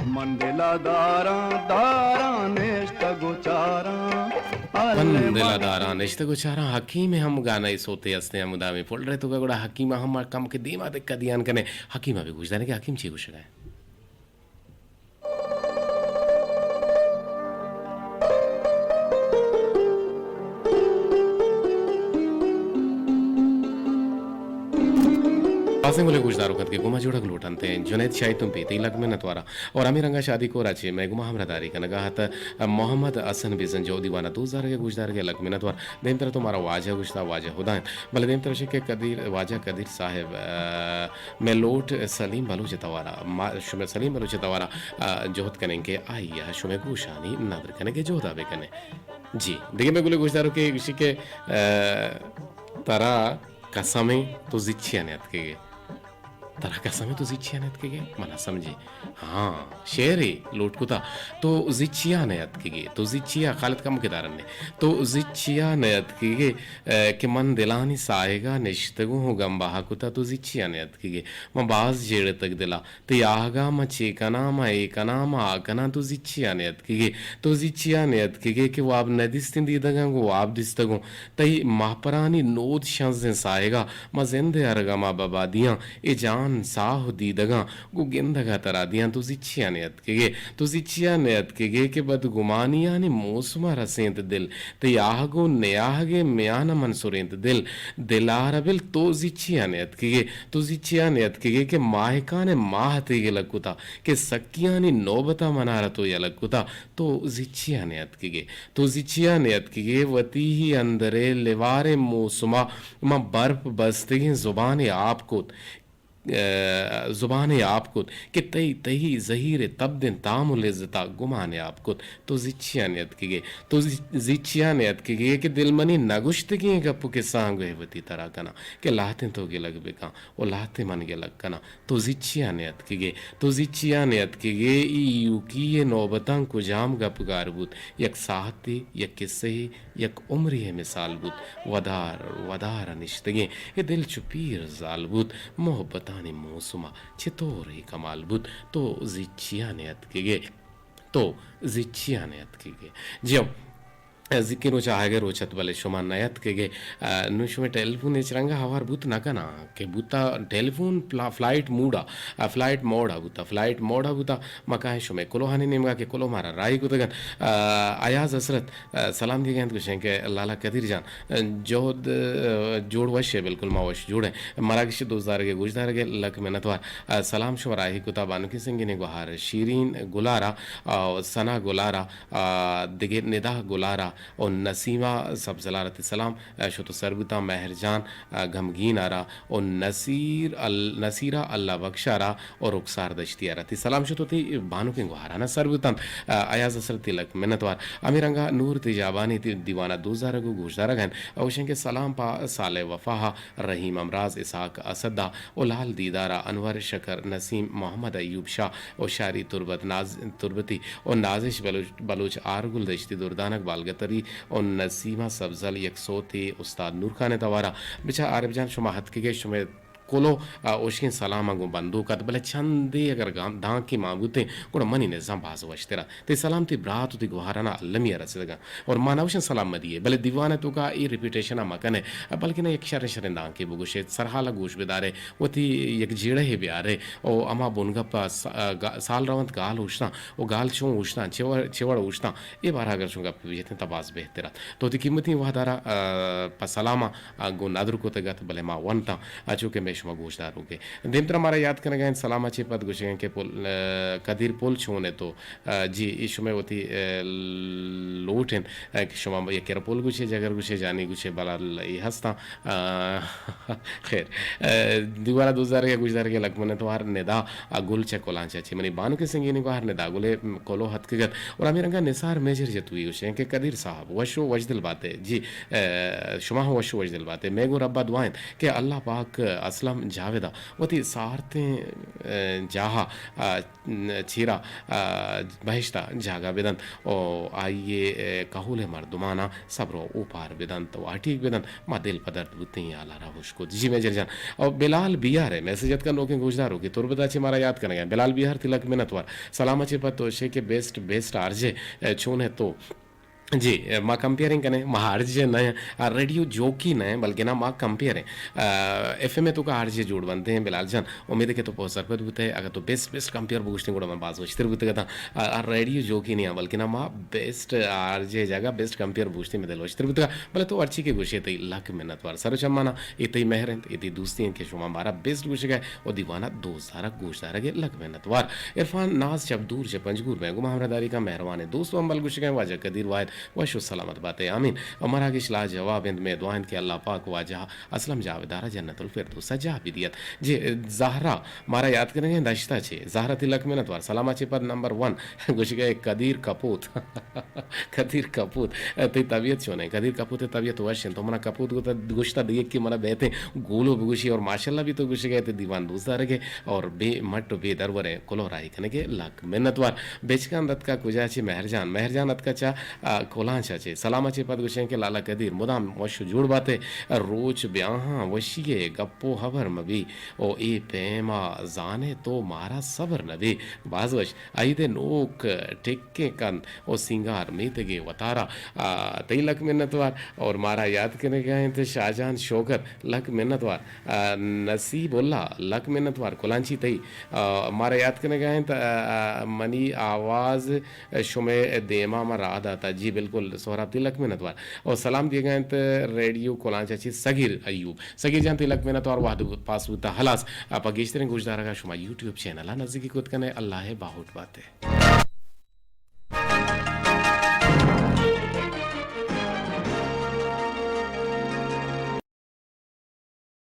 من دلا داراں، داراں نشتگ و چاراں۔ ال من دلا داراں نشتگ و چاراں۔ حکیم ہم گانا ء سوتے استیں، ہمدا میں فولڈر ء تو گڑا حکیم ہم کم کے دیما دکا دیان کنے۔ حکیم ء بھی گوش داریں کہ حکیم چی گوشگا ہے۔ بازیں گلیں گوشداروک انت کہ گما جوڑگ لوٹنت۔ جنید شاہی تمپی تئی لک منت وارا۔ اور ہمے رنگا شادی کورا چے مئے گما ہمراہ داری کنگا ات محمد حسن بزنجو دیوانا دوست دارگ گوشدارگ لک منت وار۔ دیمتر تو مارا واجہ گوشتا، واجہ ہدا انت۔ بلے دیمتر شکے قدیر، واجہ قدیر صاحب، آ، مئے لوٹ سلیم بلوچ توارا، ما، شمئے سلیم بلوچ توارا، آ، جہد کنیں کہ آئی ء شمئے گوشانی ندر کنگ ء جہدا بہ کنیں۔ جی، دگہ مئے گلیں گوشداروکے گوشی کہ، آ، ترا قسمیں تو زچیا نیاتکگے۔ ترا قسمیں تو زچیا نیاتکگے؟ منا سمجھی۔ ہاں، شعرے لوٹ کتا۔ تو زچیا نیاتکگے۔ تو زچیا، خالد کم کے دارن نے۔ تو زچیا نیاتکگے، آ، کہ من دلانی ساہگا نشتگوں ہوں گم بہا کتا، تو زچیا نیاتکگے۔ من باز جیڑتگ دلا۔ تئی آہگا من چے کناں، من اے کناں، من آ کناں، تو زچیا نیاتکگے۔ تو زچیا نیاتکگے کہ واب ندیستیں دیدگاں گوں واب دیستگوں۔ تئی مہپرانی نود شنزیں ساہگا من زند ء ارگا ما ببادیاں۔ اے جان من ساہ و دیدگاں گوں گندگ ءَ ترا دیاں۔ تو زچیا نیاتکگے، تو زچیا نیاتکگے کہ بدگمانیانی موسم ءَ رسینت دل۔ تئی آہگ و نیاہگ ءِ میان ءَ من سرینت دل۔ دلار بل تو زچیا نیاتکگے، تو زچیا نیاتکگے کہ ماہکان ءِ ماہ تئی گلگ کتا، کہ سکیانی نوبت ءَ منارا تو یلگ کتا۔ تو زچیا نیاتکگے، تو زچیا نیاتکگے۔ وتی ہی اندر ءِ لیواریں موسم ءَ من برپ بستگیں زبانے آپ کت، ءَ، زبانے آپ کت کہ تئی، تئی زہیر ءِ تبدیں تام و لذت ءَ گمانے آپ کت۔ تو زچیا نیاتکگے، تو زی-، زچیا نیاتکگے کہ دل منی نگوشتگیں گپ و کسہاں گوہ وتی ترا کناں کہ لہتیں تو گلگ بکن و لہتیں من گلگ کناں۔ تو زچیا نیاتکگے، تو زچیا نیاتکگے۔ ای ایوکی ءِ نوبتاں کجام گپ گار بوت؟ یک ساعتے، یک کسہے، یک عمرے ءِ مثال بوت۔ ودار، ودار ءَ نشتگیں اے دل چو پیر زال بوت۔ محبتانی موسم ءَ چطور اے کمال بوت؟ تو زچیا نیاتکگے، تو زچیا نیاتکگے۔ جی ہو، زکی روچ آہگ ءِ روچ ات، بلے شما نیاتکگے۔ آ، نوں شمئے ٹیلیفون ہچ رنگ ءَ ہوار بوت نہ کناں کہ بوتا ٹیلیفون پلا-، فلائٹ موڈ ءَ، آ، فلائٹ موڈ ءَ بوتا، فلائٹ موڈ ءَ بوتا۔ ما کاہیں شمئے کلوہانی نیمگ ءَ کہ کلوہ مارا راہی کتگ انت۔ آ، ایاز حسرت، آ، سلام دیگ ءَ انت، گوشیں کہ لالا قدیر جان، آ، جہد، آ، جوڑ وش ئے؟ بالکل ما وش جوڑ ایں۔ مراگش ءِ دوستدارگ ءُ گوشدارگ ءَ لک منتوار۔ آ، سلام شما راہی کتا بانکی سنگینی گوہار شیرین گلارا، آ، ثنا گلارا، آ، دگہ ندا گلارا و نسیمہ سبزلار ءَ تئی سلام، آ، شت و سر بوتاں۔ مہر جان، آ، گمگین ءَ را و نصیر ال-، نصیرہ اللہ بخش ءَ را و رخسار دشتی ءَ را تئی سلام شت و تئی بانکیں گوہاراں سر بوتاں۔ آ، ایاز حسرت تئی لک منتوار۔ ہمے رنگ ءَ نور تیجابانی تئی دیوان ءَ دوست دارگ و گوشدارگ ءَ انت۔ اوشیں کہ سلام پہ صالح وفا ءَ، رحیم امراض، اسحاق اسد ءَ و لال دیدار ءَ، انور شکر، نسیم، محمد ایوب شاہ و شاری تربت ناز-، تربتی و نازش بلوچ، بلوچ آرگل دشتی دردانک بالگتری و نسیمہ سبزل یک سوتے استاد نورخان ءِ توار ءَ۔ بچار عارف جان، شما اتکگے، شمئے کلو، آ، اوشکیں سلاماں گوں بندوک ات، بلے چندے اگر گام-، دانکے مان بوتیں، گڑا منی نزاں باز وشتر ات۔ تئی سلام تئی برات و تئی گوہارانا المی ءَ رسیتگاں۔ اور ما نہ گوشیں سلام مہ دیئے، بلے دیوان ءِ توکا اے ریپیٹیشن ءَ مہ کنے، بلکنا یک شریں شریں دانکے بگوشے، سرحال ءَ گوش بدارے، وتی یک جیڑہے بیارے، او ہما بنگپ ءَ س-، آ، گا-، سال رونت گال اوشتاں، او گال چون اوشتاں، چے وڑ، چے وڑ اوشتاں، اے بارہ ءَ اگر چون گپ بجتیں تہ باز بہتر ات۔ تو وتی قیمتی وہد ءَ را، آ، پہ سلام ءَ آ، گوں ندر کتگ ات، بلے ما ونتاں، آ، چو کہ مئے شما گوشداروکے۔ دیمترا مارا یات کنگ ءَ انت، سلام ءَ چہ پد گوشگ ءَ انت کہ پل، آ، قدیر پل چون ئے تو؟ آ، جی، اے شمئے وتی، آ، لوٹ انت، آ، کہ شما یکے را پل گوشے، جگر گوشے، جانی گوشے، بلال اے ہستاں۔ آ، خیر، آ، دیوان ءَ دوست دارگ ءُ گوشدارگ ءَ لک منتوار۔ ندا آ، گل چہ کلانچ ءَ چہ منی بانک سنگینی گوہر ندا گل ءِ کلوہ اتکگ ات۔ اور ہمے رنگ ءَ نثار میجر جتوئی گوشیں کہ قدیر صاحب وش و وشدل باتے۔ جی، آ، شما ہم وش و وشدل باتے۔ مئے گوں رب ءَ دعا انت کہ اللہ پاک اسلم جاوید ءَ وتی سارتیں، آ، جاہ ءَ، آ، چیرا، آ، بہشت ءَ جاگہ بدنت و آئی ءِ، آ، کہول ءِ مردماناں صبر و اوپار بدنت و ہٹیگ بدنت۔ ما دل پہ درد بوتیں ہال ءَ را ہوش کت۔ جی میجر جان۔ او بلال بیار ءِ میسج اتکا نوکیں گوشداروکے تربت ءَ چہ مارا یات کنگ ءَ۔ بلال بیار تئی لک منت وار۔ سلام ءَ چہ پد تو شے کہ بیسٹ، بیسٹ آر جے، اے، چون ئے تو؟ جی، اے، ما کمپیئرنگ کنیں، ما آر جے نہ ایں، آ، ریڈیو جوکی نہ ایں، بلکنا ما کمپیئر ایں۔ آ، ایف ایم ءِ توکا آر جے جوڑ بنت ایں بلال جان۔ امید کہ تو پہ سرپد بوتئے، اگر تو بیسٹ، بیسٹ کمپیئر بگوشتیں گڑا من باز وشتر بوتگ اتاں۔ آ، آ، ریڈیو جوکی نہ ایں، بلکنا ما بیسٹ آر جے جاگہ بیسٹ کمپیئر بوشتی مئے دل وشتر بوتگا، بلے تو ہرچی کہ گوشے تئی لک منت وار۔ سر و چمانا اے تئی مہر انت، اے تئی دوستی انت کہ شما مارا بیسٹ گوشگا و دیوانا دوست دارگ گوش دارگ لک منت وار۔ عرفان ناز چپ دور چہ پنجگور مئے گوما ہمراہ داری کا مہروان دوست و ہمبل گوشگا واجہ قدیر واحد وش و سلامت باتے آمین۔ و مراگش لاجواب انت، مئے دعا انت کہ اللہ پاک واجہ اسلم جاویدارا جنت الفردوسا جاہ بدیت۔ جی زہرا مارا یات کنگیں دشتا چے۔ زہرا تئی لک منت وار۔ سلاما چے پد نمبر ون۔ گوشگا اے قدیر کپوت۔ قدیر کپوت۔ تئی طبیعت چونیں؟ قدیر کپوت ءِ طبیعت وش انت۔ تو منا کپوت گوتا، گوشتا دگہ کہ منا بہتیں گولو بگوشی اور ماشاءاللہ بھی تو گوشگا تئی دیوان دوست دارگے اور بے مٹ و بے دروریں کلو راہی کنگے لک منت وار۔ بچکان دتکا کجا چے مہر جان؟ مہر جان اتکا چا، آ، کلانچ ءَ چہ سلام ءَ چہ پد گوشیں کہ لالا قدیر مدام وش ءُ جوڑ بات ئے، روچ بیاہاں وشی ءِ گپ ءُ ہبر مہ بی، او اے پیم ءَ زان ئے تو مارا صبر نہ بی۔ باز وش۔ عید ءِ نوک ٹکیں کن ءُ سینگار میتگ ءِ وتارا۔ آ، تئی لک منتوار۔ اور مارا یات کنگ ءَ انت شاہ جان شوکت، لک منتوار۔ آ، نصیب اللہ، لک منتوار۔ کلانچی تئی، آ، مارا یات کنگ ءَ انت، آ، آ، منی آواز شمئے دیما ما راہ داتا۔ جی بالکل سہراب، تئی لک منتوار۔ اور سلام دیگا انت ریڈیو کلانچ ءَ چہ صغیر ایوب۔ صغیر جان، تئی لک منتوار، وہد پاس بوتا۔ ہلاس، آ، پہ گیشتریں گوشدارگا شما یوٹیوب چینل ءَ نزیکی کت کنے۔ اللہ ءِ باہوٹ بات ئے۔